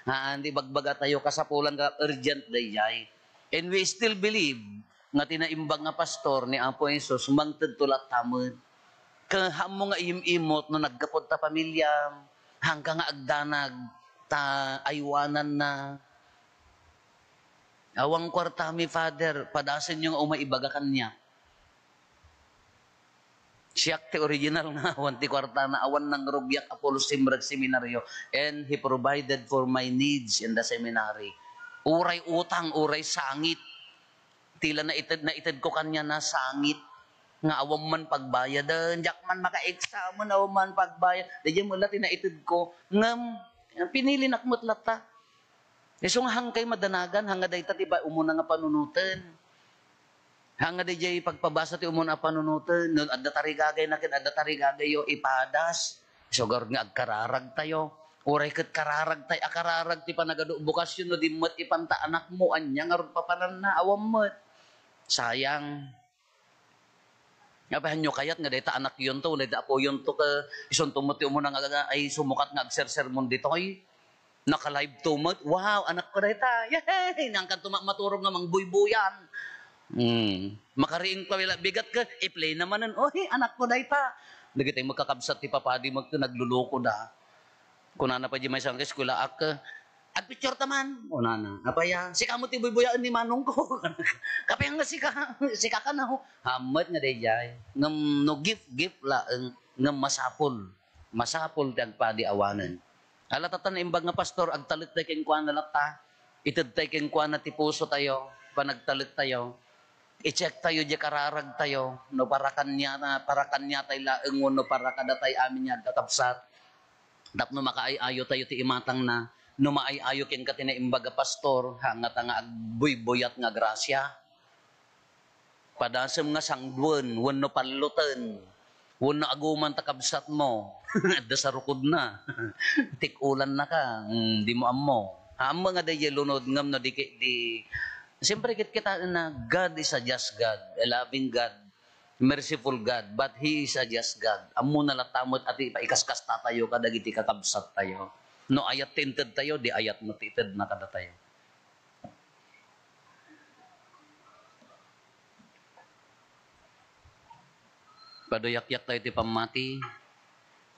haan ti ibagbagatayo, kasapulan nga urgent daydiay. And we still believe nga ti naimbag nga pastor ni Apo Jesus, mangtedto latta met. Ket haan mo nga im-imot no naggapud ta pamiliam, haanka nga agdanag ta aywananna. Awan kuartami, Father, padasenyo nga umay ibaga kaniak. Siak ti original nga awan ti kuartana, awan nangrugiak a full sim-, rag seminaryo, and he provided for my needs in the seminary. Uray utang, uray sangit. Ti la naited, naitedko kaniana sangit nga awan man pagbayaden. Diak man makaeksamen, awan man pagbayad. Daydiay met la ti naitedko. Ngem, pinilinak met latta. Isu nga hankay madanagan, haan nga dayta ti ba-, umuna nga panunoten. Haan nga daydiay pagpabasa ti umuna a panunoten. No adda tarigagayna ken adda tarigagayyo, ipadas. Isu garud nga agkararagtayo. Uray ket kararagtay a kararag ti panagadu bokasyon no di met ipanta anakmo, ania ngarud papananna? Awan met. Sayang. Apay, haanyo kayat nga dayta anakyonto, dayta apoyonto, ket isunto met ti umuna nga aga-, ay sumukat nga agsersermon ditoy? Naka-live to met. Wow, anakko dayta. Yehey! Naankanto ma-, maturog nga mangbuybuyan. Hmm. Makariing pa, wala bigat ket i-play na manen. Oy, anakko dayta. Dagiti met kakabsat ti papadi met ket naglulukoda. Kunana pay diay maysa nga eskwelaak, "Agpicture ta man," kunana. "Apay a, sika met ti buybuyaen ni manongko." "Apay nga sika, sika kano?" Haan met nga daydiay. Ngem no gift, gift laeng, ngem masapul. Masapul ti agpadi awanen. Ala, tatta naimbag nga pastor, agtalektayo kenkuana latta. Itedtayo kenkuana ti pusotayo, panagtalektayo. I-checktayo diay kararagtayo, no para kaniana, para kaniatay laeng wenno para kadatay amin nga agkakabsat. Tapno makaay-ayotayo ti imatangna, no maay-ayo kenka ti naimbag a pastor, haan ngata nga agbuybuyat nga grasia. Padasem nga sangduen wenno palloten, wenno aguman ta kabsatmo, adda sarukodna. Tik-ulannaka, mm, dimo ammo. Ammo nga daydiay lunod ngem no di ke-, di, siyempre, kitkitaenna, God is a just God, a loving God, merciful God, but He is a just God. Ammona latta met a ti paikaskastatayo kadagiti kakabsattayo. No ayat ti intedtayo, di ayat met ti itedna kadatayo. Paduyakyak tayo ti pammati.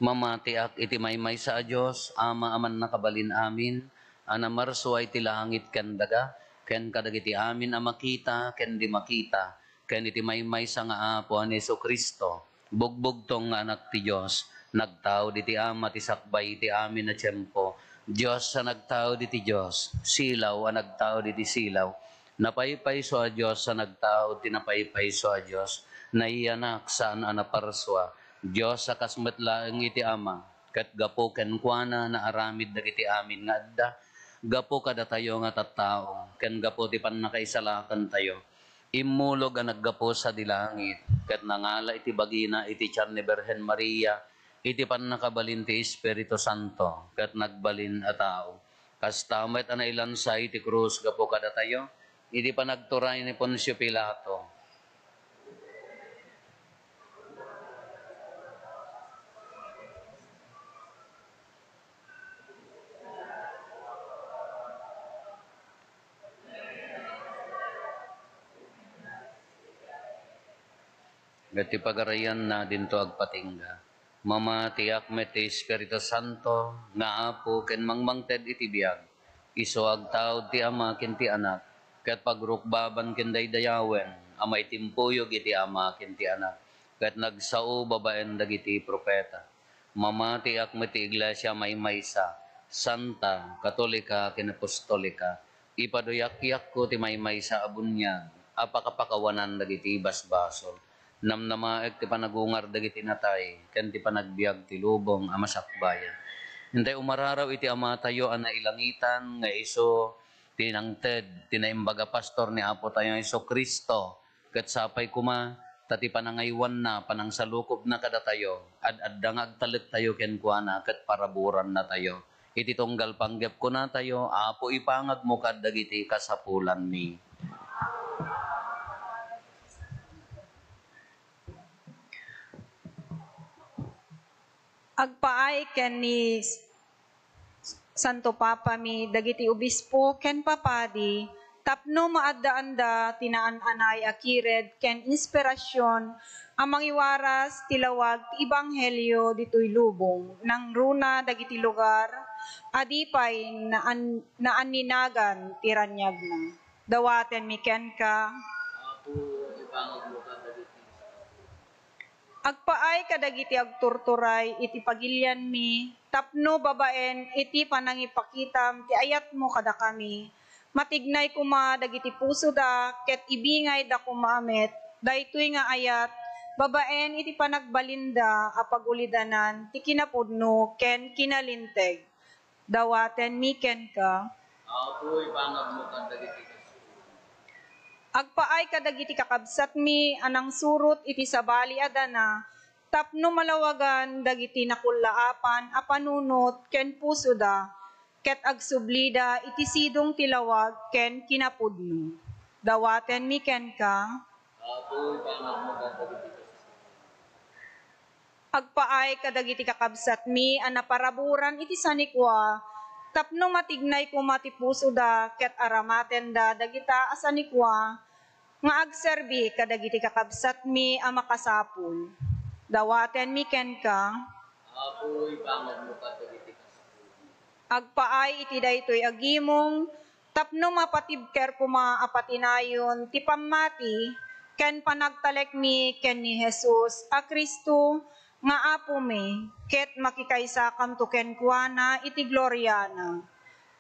Mamatiak iti maymaysa a Dios, Ama a mannakabalin amin, a namarsuay ti langit ken daga, ken kadagiti amin a makita ken di makita, ken iti maymaysa nga Apo a ni Jesu-Cristo, bugbugtong nga Anak ti Dios, nagtaud iti Ama ti sakbay iti amin a tiempo, Dios a nagtaud iti Dios, silaw a nagtaud iti silaw, napaypayso a Dios a nagtaud ti napaypayso a Dios, naiyanak saan a naparsua, Dios a kas met laeng iti Ama, ket gapu kenkuana naaramid dagiti amin nga adda, gapu kadatayo nga tattao, ken gapu ti pannakaisalakantayo. Immulog a naggapu sadi langit, ket nangala iti bagina iti tian ni Birhen Maria, iti pannakabalin ti Espiritu Santo, ket nagbalin a tao. Kasta met a nailansa iti krus gapu kadatayo, iti panagturay ni Poncio Pilato. Ket ti pagarayanna dinto agpatingga. Mamatiak met ti Espiritu Santo nga Apo ken mangmangted iti biag. Isu agtaud ti Ama ken ti Anak, ket pagrukbaban ken daydayawen a maitimpuyog iti Ama ken ti Anak, ket nagsao babaen dagiti profeta. Mamatiak met ti iglesia maymaysa, santa, katolika, ken apostolika. Ipaduyakko ti maymaysa a buniag a pakapakawanan dagiti basbasol. Namnamaek ti panagungar dagiti natay, ken ti panagbiag ti lubong a masakbayan. Intay umararaw iti Amatayo a nailangitan nga isu ti nangted ti Naimbag a Pastor ni Apotayo Jesu-Cristo, ket sapay koma ta ti panangaywanna, panangsalukobna kadatayo, ad-adda nga agtalektayo kenkuana ket paraburannatayo. Iti tunggal panggep kunatayo, Apo, ipangagmo kad dagiti kasapulanmi. Agpaay ken ni Santo Papami dagiti obispo ken papadi tapno maaddaanda ti naan-anay a kired ken inspirasion a mangiwaras ti lawag ti ebanghelio ditoy lubong, nangruna dagiti lugar a di pay naan-, naanninagan ti raniagna. Dawatenmi kenka. Apo, ipangagmo kad dagiti Agpaay kadagiti agturturay iti pagilianmi tapno babaen iti panangipakitam ti ayatmo kadakami, matignay koma dagiti pusoda ket ibingayda koma met daytoy nga ayat babaen iti panagbalinda a pagulidanan ti kinapudno ken kinalinteg. Dawatenmi kenka. Apo, ipangagmo kad dagiti kasapulanmi. Agpaay kadagiti kakabsatmi a nangsurot iti sabali a dana tapno malawagan dagiti nakullaapan a panunot ken pusoda, ket agsublida iti sidong ti lawag ken kinapudno. Dawatenmi kenka. Apo, ipangagmo kad dagiti kasapulanmi. Agpaay kadagiti kakabsatmi a naparaburan iti sanikua, tapno matignay koma ti pusoda ket aramatenda dagita a sanikua nga agserbi kadagiti kakabsatmi a makasapul. Dawatenmi kenka. Apo, ipangagmo kad dagiti kasapulanmi. Agpaay iti daytoy a gimong tapno mapatibker koma a patinayon ti pammati ken panagtalekmi ken ni Jesus a Cristo nga Apomi, ket makikaysakanto kenkuana iti gloriana.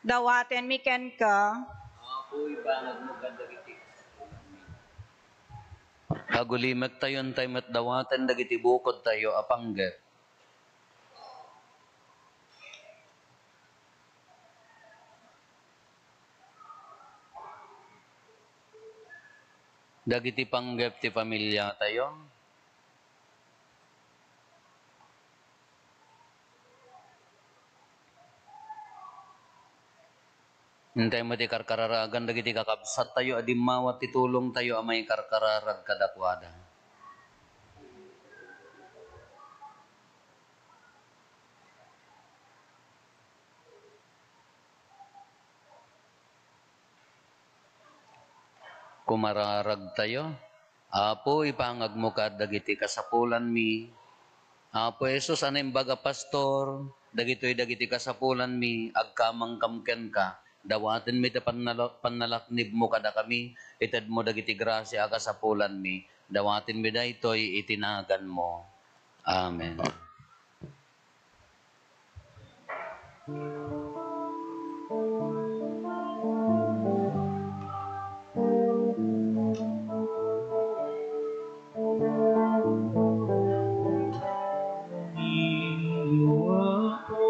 Dawatenmi kenka. Apo, ipangagmo kad dagiti kasapulanmi. Agulimektayo intay met dawaten dagiti bukodtayo a panggep. Dagiti panggep ti pamiliatayo. Intay met ikarkararagan dagiti kakabsattayo a dimmawat ti tulongtayo a maikarkararag kadakuada. Kumararagtayo. Apo, ipangagmo kad dagiti kasapulanmi. Apo Jesus a naimbag a pastor, dagitoy dagiti kasapulanmi, agkamangkam kenka, Dawatenmi ti pannala-, pannalaknibmo kadakami, itedmo dagiti grasia a kasapulanmi. Dawatenmi daytoy iti naganmo. Amen. Apo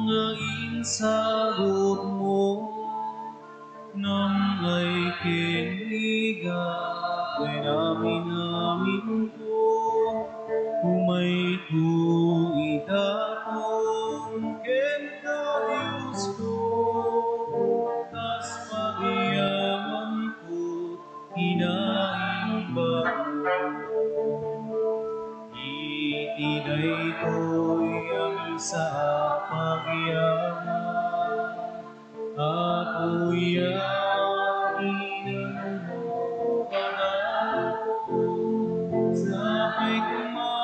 nga insagutmo, nam-ay ken rigat, ken amin-aminko, umayko idaton kenka, Diosko, kas pagyamanko, kinaimbagmo. Iti daytoy a misa a pagyaman, Apo, yawan ti inanmo kadakami, sapay koma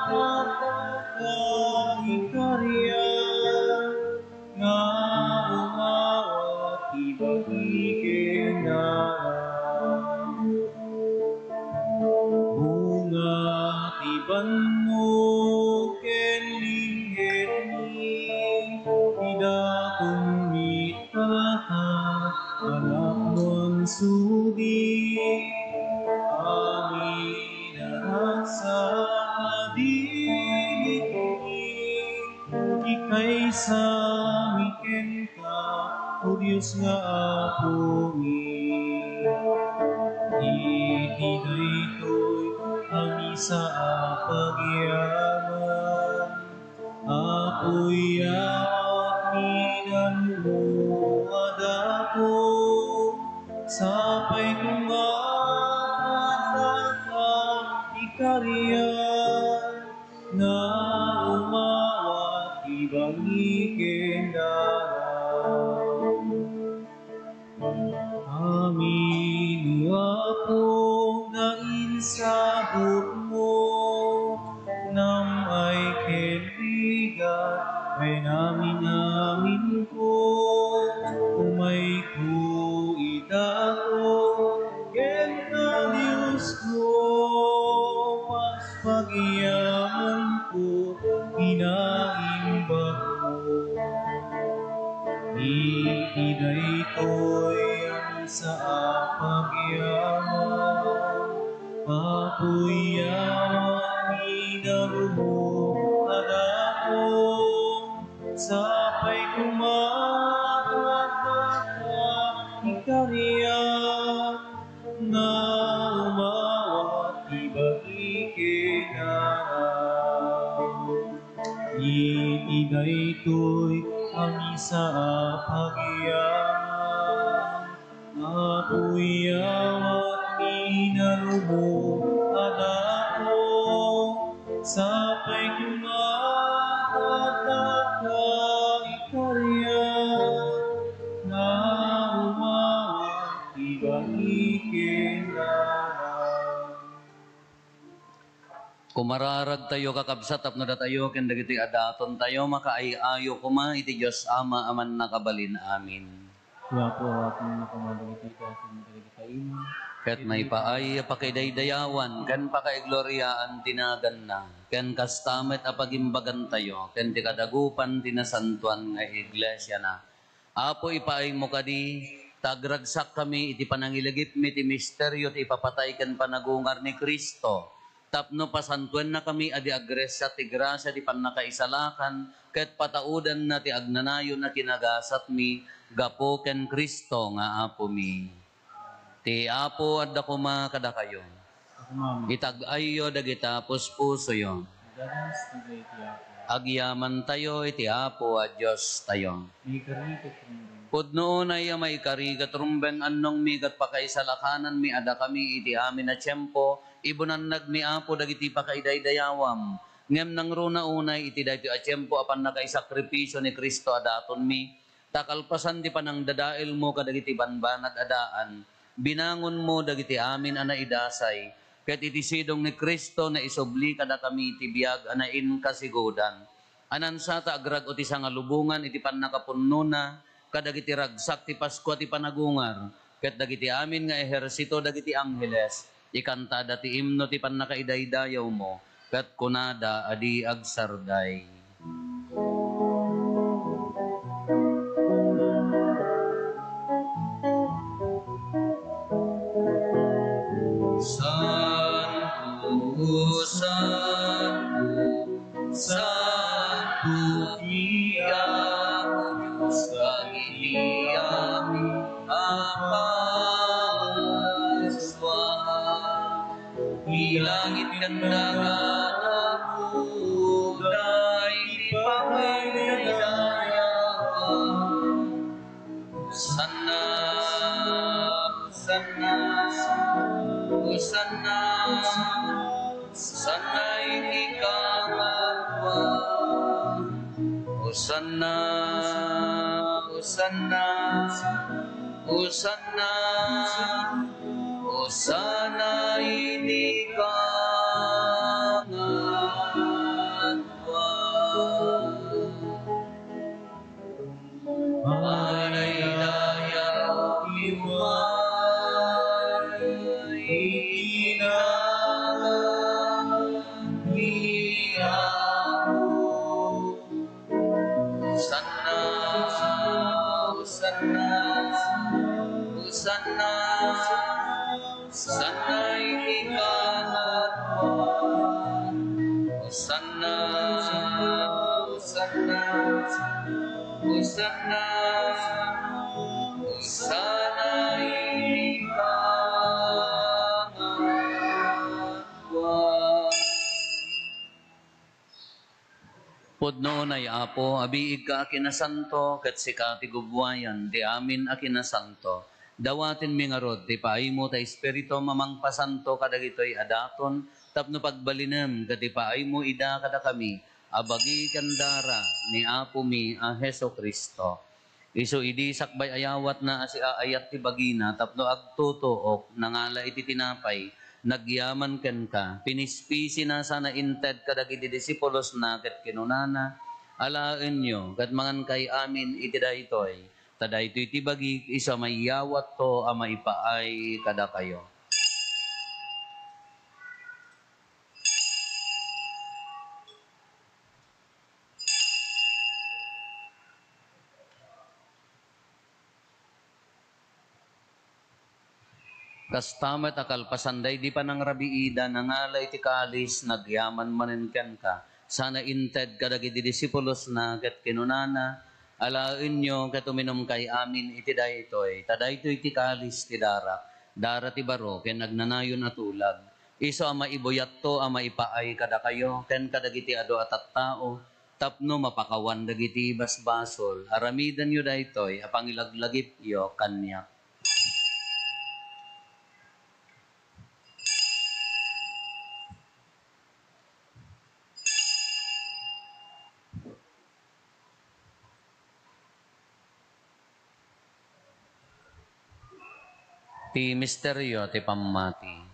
a ikarga nga umawat ti bagi ken dalan. Bunga ti bannog ken linggetmi, ti datonmi Tata, anak mo ansudi, amin a ragsak a dinikmi, ikaysami kenka, O Dios nga Apomi. Iti daytoy a misa a pagyaman, Apo, yawan ti inanmo a daton, sapay koma a ikarga nga umawat ti bagi ken dalan. Amin, O Apo, nga insagutmo, nam-ay ken rigat, ken amin-aminko, umayko idaton kenka, Diosko, pas pagyamanko, kinaimbagmo. Iti daytoy a misa a pagyaman, Apo, yawan ti inanmo a daton, sapay koma a ikarga nga umawat ti bagi ken dalan. Iti daytoy a misa a pagyaman, Apo, yawan ti inanmo a daton, sapay koma a ikarga nga umawat ti bagi ken dalan. Kumararagtayo, kakabsat, tapno datayo ken dagiti adatontayo makaay-ayo koma iti Dios Ama a Mannakabalin. Amin. Ti Apo, awatenna koma dagiti gasem dagiti kaiman. Ket maipaay a pakidaydayawan ken pakaigloriaan ti naganna, ken kasta met a pagimbagantayo ken ti kadagupan ti nasantoan nga iglesiana. Apo, ipaaymo kadi ta agragsakkami iti panangilagipmi ti misterio ti ipapatay ken panagungar ni Cristo, tapno pasantoennakami a di agressa ti grasia ti pannakaisalakan ket pataudanna ti agnanayon a kinagasatmi gapu ken Cristo nga Apomi. Ti Apo adda koma kadakayo. Amen. Itag-ayyo dagita puspusoyo. Danas ti Apo. Agyamantayo iti Apo a Diostayo. Maikari ket rumbeng. Pudno unay a maikari ket rumbeng, annongmi ket pakaisalakananmi a dakami iti amin a tiempo, ibunannagmi, Apo, dagiti pakaidaydayawam. Ngem nangruna unay iti daytoy a tiempo a pannakaisakripisio ni Cristo a datonmi, ta kalpasan ti panangdadaelmo kadagiti banbanag a daan, binangonmo dagiti amin a naidasay, ket iti sidong ni Cristo, naisubli kadakami ti biag a nainkasigudan. Anansata agrag-o ti sangalubongan iti pannakapunnona, kadagiti ragsak ti Paskua ti panagungar, ket dagiti amin nga ehersito dagiti angheles, ikantada ti imno ti pannakaidaydayawmo, ket kunada a di agsarday. Santo, santo, santo ti Apo Dios dagiti amin a Paskuan. Ti langit ken daga napuda iti pagdaydayawan. Hosanna, Hosanna, Hosanna, Hosanna iti kaangaduan. Hosanna, Hosanna, Hosanna, Hosanna iti kaangaduan. Madaydayaw ti umay iti nagan ti Apo. Hosanna, Hosanna, Hosanna, Hosanna iti kaangaduan. Hosanna, Hosanna, Hosanna, Hosanna iti kaangaduan. Pudno unay, Apo, a biigka a kinasanto, ket sika ti gubbuayan ti amin a kinasanto. Dawatenmi ngarud ti paaymo ta Espiritum a mangpasanto kadagitoy a daton tapno pagbalinem ket ipaaymo ida kadakami a bagi ken dara ni Apomi a Jesu-Cristo. Isu idi sakbay a yawatna a siaayat ti bagina tapno agtutuok, nangala iti tinapay, nagyaman kenka, pinispisina sana inted kadagiti disipulosna ket kinunana, "Alaenyo ket mangankay amin iti daytoy, ta daytoy ti bagik isu a mayawatto a maipaay kadakayo." Kasta met a kalpasan daydi panangrabiida, nangala iti kalis, nagyaman manen kenka, sana inted kadagiti disipulosna, ket kinunana, "Alaenyo ket uminumkay amin iti daytoy, ta daytoy ti kalis ti darak, dara ti baro ken agnanayon a tulag. Isu a maibuyatto a maipaay kadakayo ken kadagiti adu a tattao tapno mapakawan dagiti basbasol. Aramidenyo daytoy a pangilaglagipyo kaniak." Ti misterio ti pammati.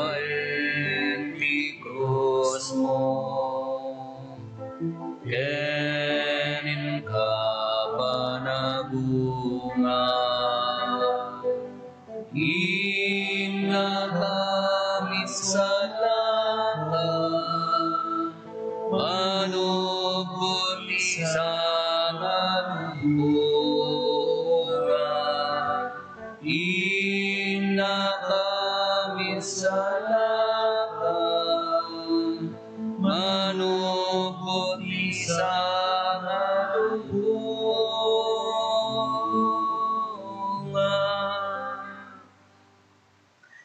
Babaen ti krusmo ken inka panagungar. Innaka mitsalaka, manupot ti sangalubongan. Innaka mitsalaka, manupot ti sangalubongan.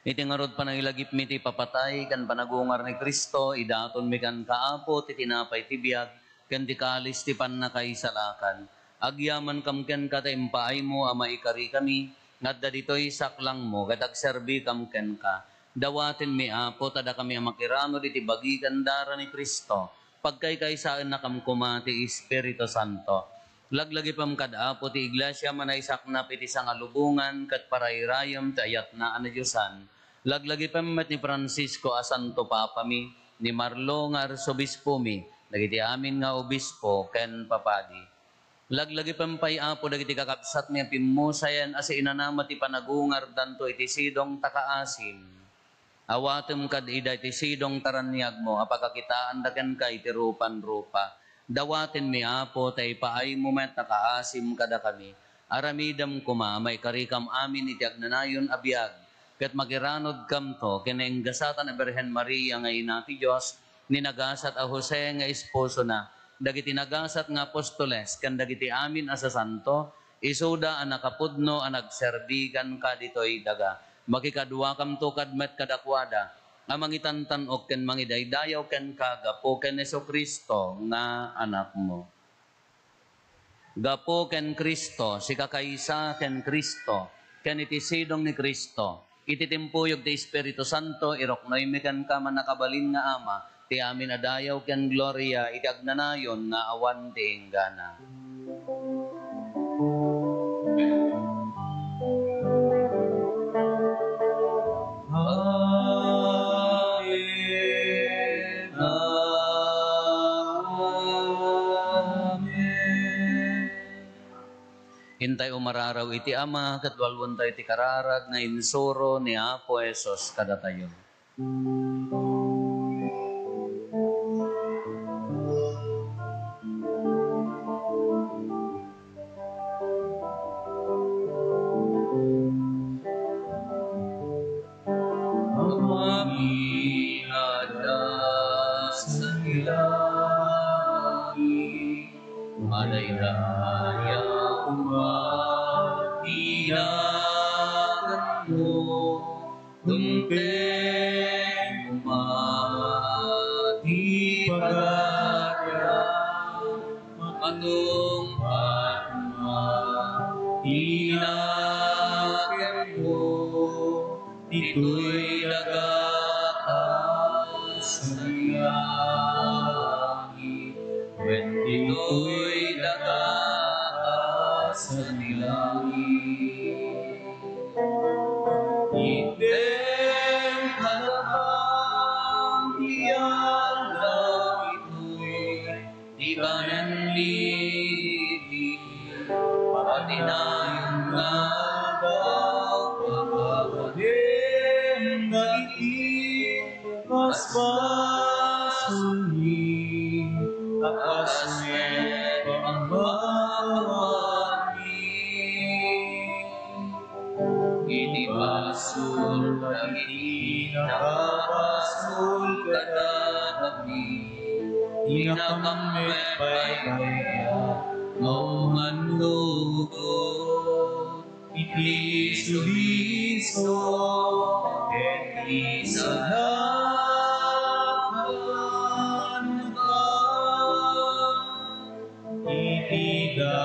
Iti ngarud, panangilagipmi ti ipapatay ken panagungar ni Cristo, idatonmi kenka, Apo, ti tinapay ti biag ken ti kalis ti pannakaisalakan. Agyamankam kenka ta impaaymo a maikarikami nga adda ditoy saklangmo ket agserbikam kenka. Dawatenmi, Apo, ta dakami a makiranud iti bagi ken dara ni Cristo, pagkaykaysaennakam koma ti Espiritu Santo. Laglagipem kad Apo ti Iglesia, manaysaknap iti sangalubongan ket parairayem ti ayatna a nadiosan. Laglagipem met ni Francisco a Santo Papami, ni Marlo nga Arsobispomi, dagiti amin nga obispo ken papadi. Laglagipem pay, Apo, dagiti kakabsatmi a pimmusayen a siinanama ti panagungardanto iti sidong ta kaasim. Awatem kad ida iti sidong ta raniagmo a pakakitaanda kenka iti rupan-rupa. Dawatenmi, Apo, ta ipaaymo met a kaasim kadakami. Aramidem koma a maikarikam amin iti agnanayon a biag, ket makiranudkamto ken nainggasatan a Birhen Maria nga Ina ti Dios, ni nagasat a Jose nga esposona, dagiti nagasat nga apostoles, ken dagiti amin a sasanto, isuda a nakapudno a nagserbi kenka ditoy daga. Makikaduakamto kad met kadakuada a mangitantan-ok ken mangidaydayaw kenka gapu ken Jesu-Cristo nga Anakmo. Gapu ken Cristo, sikakaysa ken Cristo, ken iti sidong ni Cristo, iti timpuyog ti Espiritu Santo, iruknoymi kenka, mannakabalin nga Ama, ti amin a dayaw ken gloria iti agnanayon nga awan ti inggana. Amen. Amen. Intay umararaw iti Ama, ket walwentayo ti kararag nga insuro ni Apo Jesus kadatayo. Amami nga adda sadi langit, madaydayaw koma ti naganmo, dumteng koma ti pagariam, matungpal koma ti nakemmo, ditoy daga a sadi langit, wen ditoy daga a sadi langit. Itdem kadakam ti aldaw itoy, ti pananliti, patinayon nga aldaw, pakawadem dagiti basbasolmi, a kas met pammawaatmi. Iti basol dagiti nakabasol kadakami, ti nakammet pay kayat nga umannugot iti suliso ken ti salakan. Iti dagis.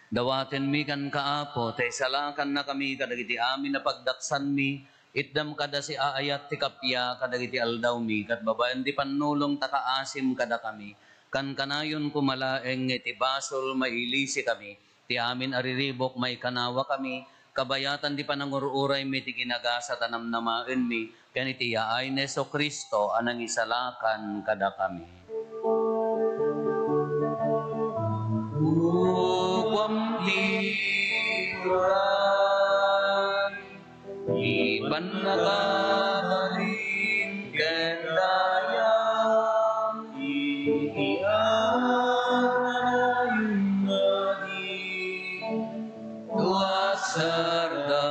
Dawatenmi kenka, Apo, ta isalakannakami kadagiti amin a pagdaksanmi, itdam kada siaayat ti kappia kadagiti aldawmi, ket babaen ti pannulong ta kaasim kadakami, kankanayon koma laeng nga iti basol mailisikami, ti amin a riribuk maikanawakami, kabayatan ti panangur-uraymi ti ginagasat a namnamaenmi, ken iti yaay ni Jesu-Cristo a nangisalakan kadakami. Uguam ti turay, ti pannakabalin ken daya, iti agnanayon nga di tuasarda.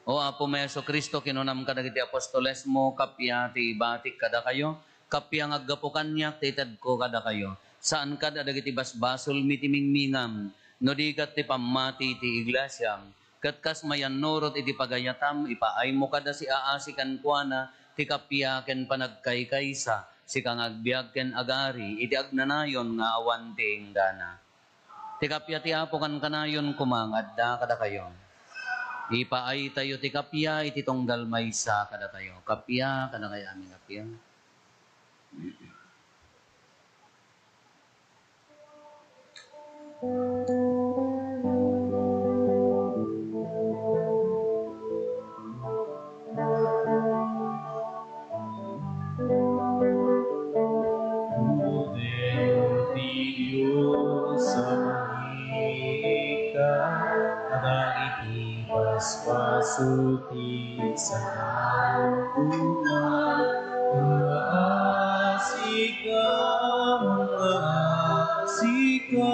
O Apo mi Jesu-Cristo, kinunam kadagiti apostolesmo, kappia ti ibatik kadakayo, kappia nga aggapu kaniak ti itedko kadakayo. Saan kad a dagiti basbasolmi ti mingmingam, no di ket ti pammati ti iglesiam. Ket kas mayannurot iti pagayatam, ipaaymo kada siaasi kenkuana ti kappia ken panagkaykaysa, sika nga agbiag ken agari iti agnanayon nga awan ti inggana. Ti kappia ti Apo kankanayon koma nga adda kadakayo. Ipaaytayo ti kappia iti tunggal maysa kadatayo. Kappia kadakayo amin, kappia. Kordero ti Dios a mangiikkan kadagiti basbasol ti sangaaruman. Mangaasika, mangaasika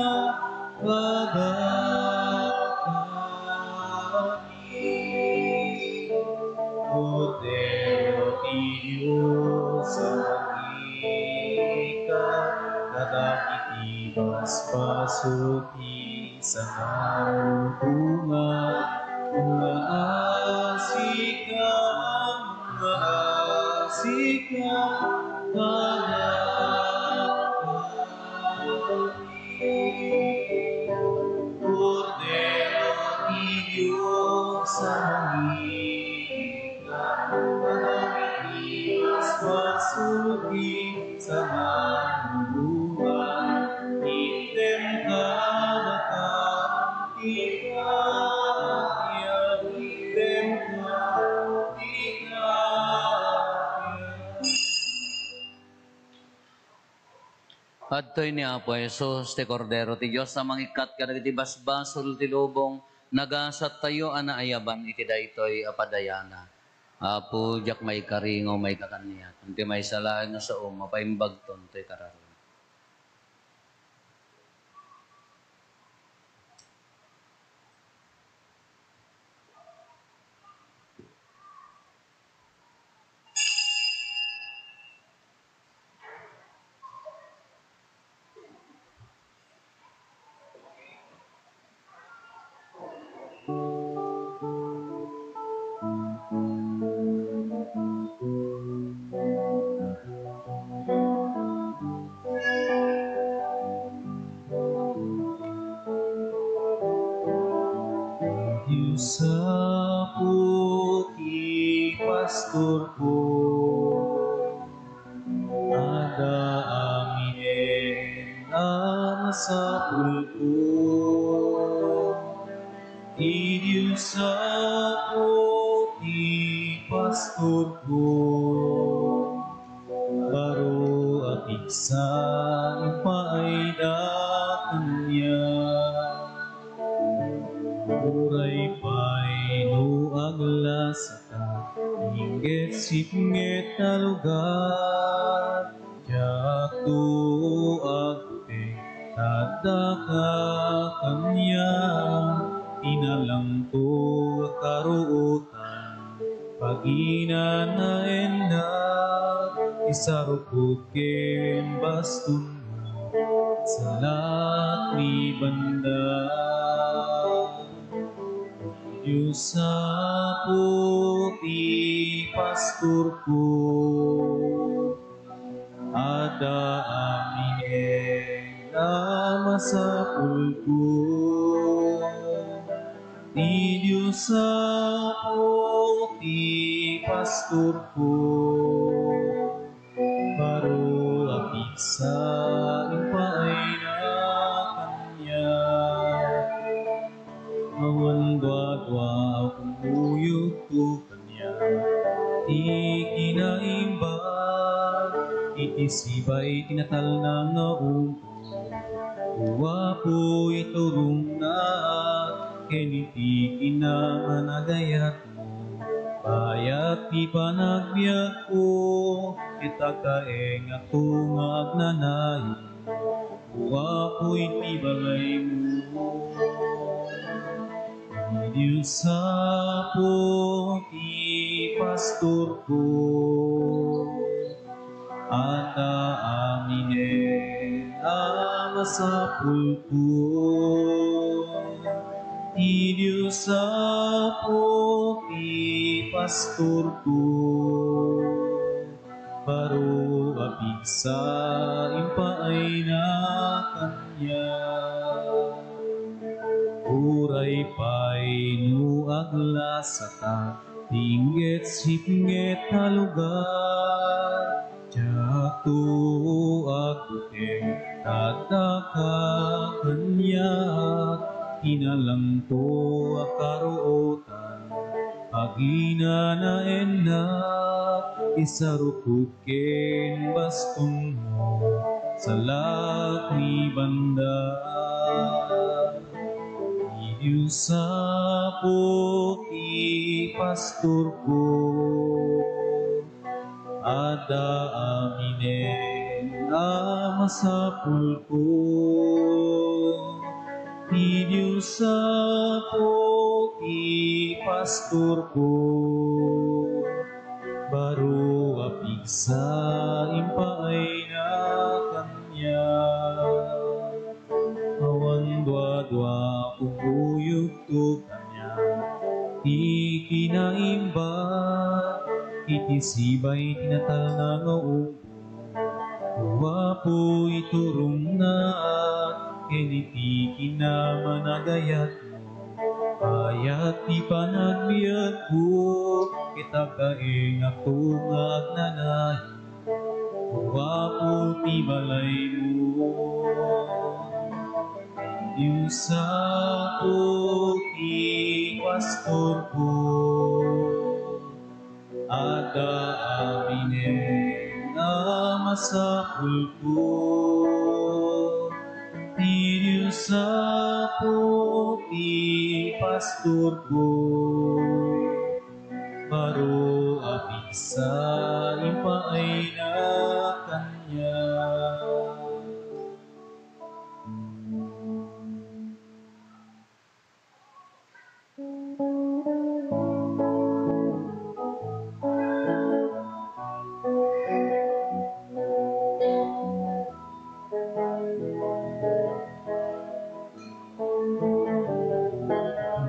kadakami. Kordero ti Dios a mangiikkan kadagiti basbasol ti sangaaruman. Mangaasika, mangaasika kadakami. Kordero ti Dios a mangiikkan kadagiti basbasol ti sangaaruman. Itdem kadakami ti kaadian, itdem kadakami ti kaadian. Adtoy ni Apo Jesus, ti Kordero ti Dios a mangikkat kadagiti basbasol ti lubong. Nagasattayo a naayaban iti daytoy a padayana. Apo, diak maikari nga umayka kaniak. Iti maysa laeng nga sao, mapaimbagton toy kararua. Dios Apo ti pastorko, adda amin a masapulko. Ti Dios Apo ti pastorko, baro a pigsa impaayda kaniak. Uray pay no aglasatak, inggit sipnget a lugar, diakto agteng, taddaka kaniak. Inalangto a karuotan, paginanaennak, isarukod ken bastonna, salak ni banda. Dios Apo ti pastorko, adda amin a masapulko. Ti Dios Apo ti pastorko, baro a pigsa impaayda kaniak. Awan duadua a kumuyogto kaniak ti kinaimbag iti siba iti natalna nga ubbog. O Apo, iturongnak ken iti kinamanagayat mo. Bayat ti panagbiagko, ket agkaengakto nga agnanayon, O Apo, iti balaymo. Ti Dios Apo ti pastorko, adda amin a masapulko. Ti Dios Apo ti pastorko, baro a pigsa impaayda kaniak. Uray pay no aglasatak ti inggit sipnget a lugar, diakto agteng, Addaka kaniak, kinalangko a karuotan, aginanaennak, isarukod ken bastonmo, salak ni banda. Ti Dios Apo ti pastorko, adda aminen a masapulko. Ti Dios Apo ti pastorko, baro a pigsa impaayna kaniak. Awan duadua a kuyogto kaniak ti kinaimbat iti sibay ti natalna nga ubbing. O Apo, iturongnak ken iti kinamanagayatmo. Ayat ti panagbiagko, ket agkaingakto nga agnanayon. O Apo ti balaymo. Dios Apo ti pastorko, adda aminen a masapulko. Ti Dios Apo ti pastorko, baro a pigsa impaayna kaniak.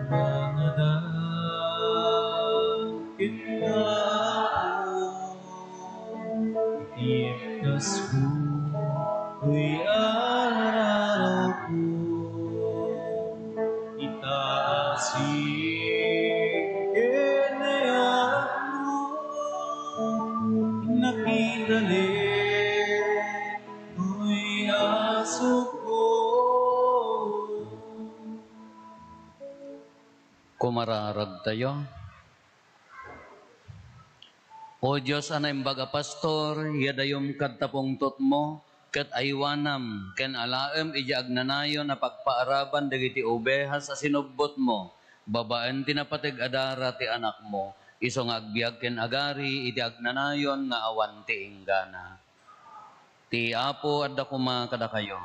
Mangada ken Apo, iti ekkasko, toy arawko, itaasik ken ayatmo, nakitalik toy asukko. Kumararagtayo. O Dios a naimbag a pastor, yadayom kadta pungtotmo, ket aywanam ken alaem idiay agnanayon a pagpaaraban dagiti obeas a sinubbotmo, babaen ti napateg a dara ti Anakmo, isu nga agbiag ken agari iti agnanayon nga awan ti inggana. Ti Apo adda koma kadakayo.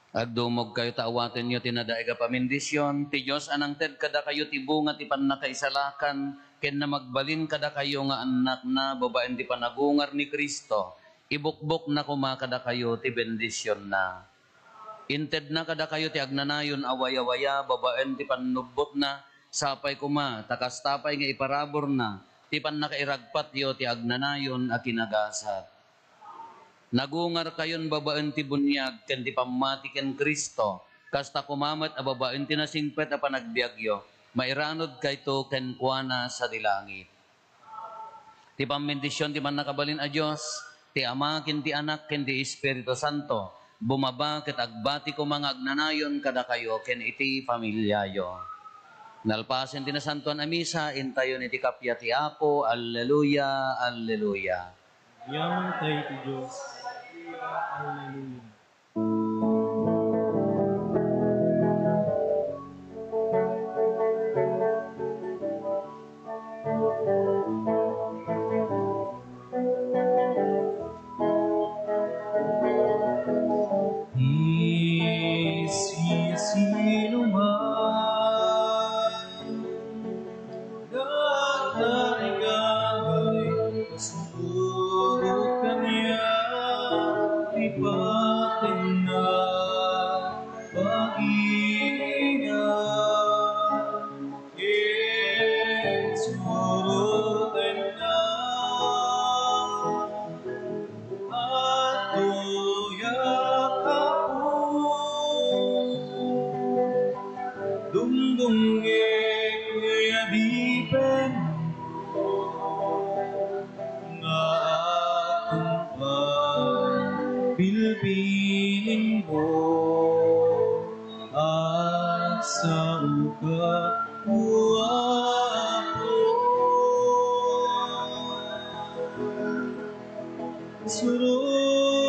Agdumogkayo ta awatenyo ti nadaig a pamendisyon. Ti Dios a nangted kadakayo ti bunga ti pannakaisalakan ken namagbalin kadakayo nga annakna babaen ti panagungar ni Cristo, ibukbokna koma kadakayo ti bendisionna. Intedna kadakayo ti agnanayon a wayawaya babaen ti pannubbotna, sapay koma ta kasta pay nga iparaburna ti pannakairagpatyo ti agnanayon a kinagasat. Nagungarkayon babaen ti buniag ken ti pammati ken Cristo, kasta koma met a babaen ti nasingpet a panagbiagyo, mairanudkayto kenkuana sadi langit. Ti pammendision ti Mannakabalin a Dios, ti Ama ken ti Anak ken ti Espiritu Santo, bumaba ket agbati koma nga agnanayon kadakayo ken iti familiayo. Nalpasen ti Nasantoan a Misa, intayon iti kappia ti Apo. Alleluia, alleluia. Yaman tayo ti Dios. Alleluia. Ti siasinoman dagdarigagay, pastor kaniak ti patenna, bagienna, ken surotenna. Adtoyak, Apo, dumdumngeg, kuya, dipen nga agkumpay, bil- Apo, surotenka,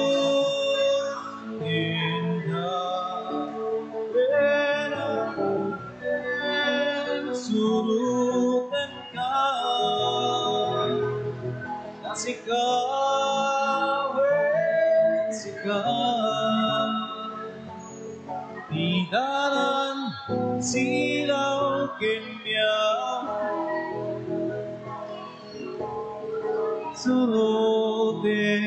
surotenka, ta sika, wen sika. Ti dalan silaw kaniak. Suroten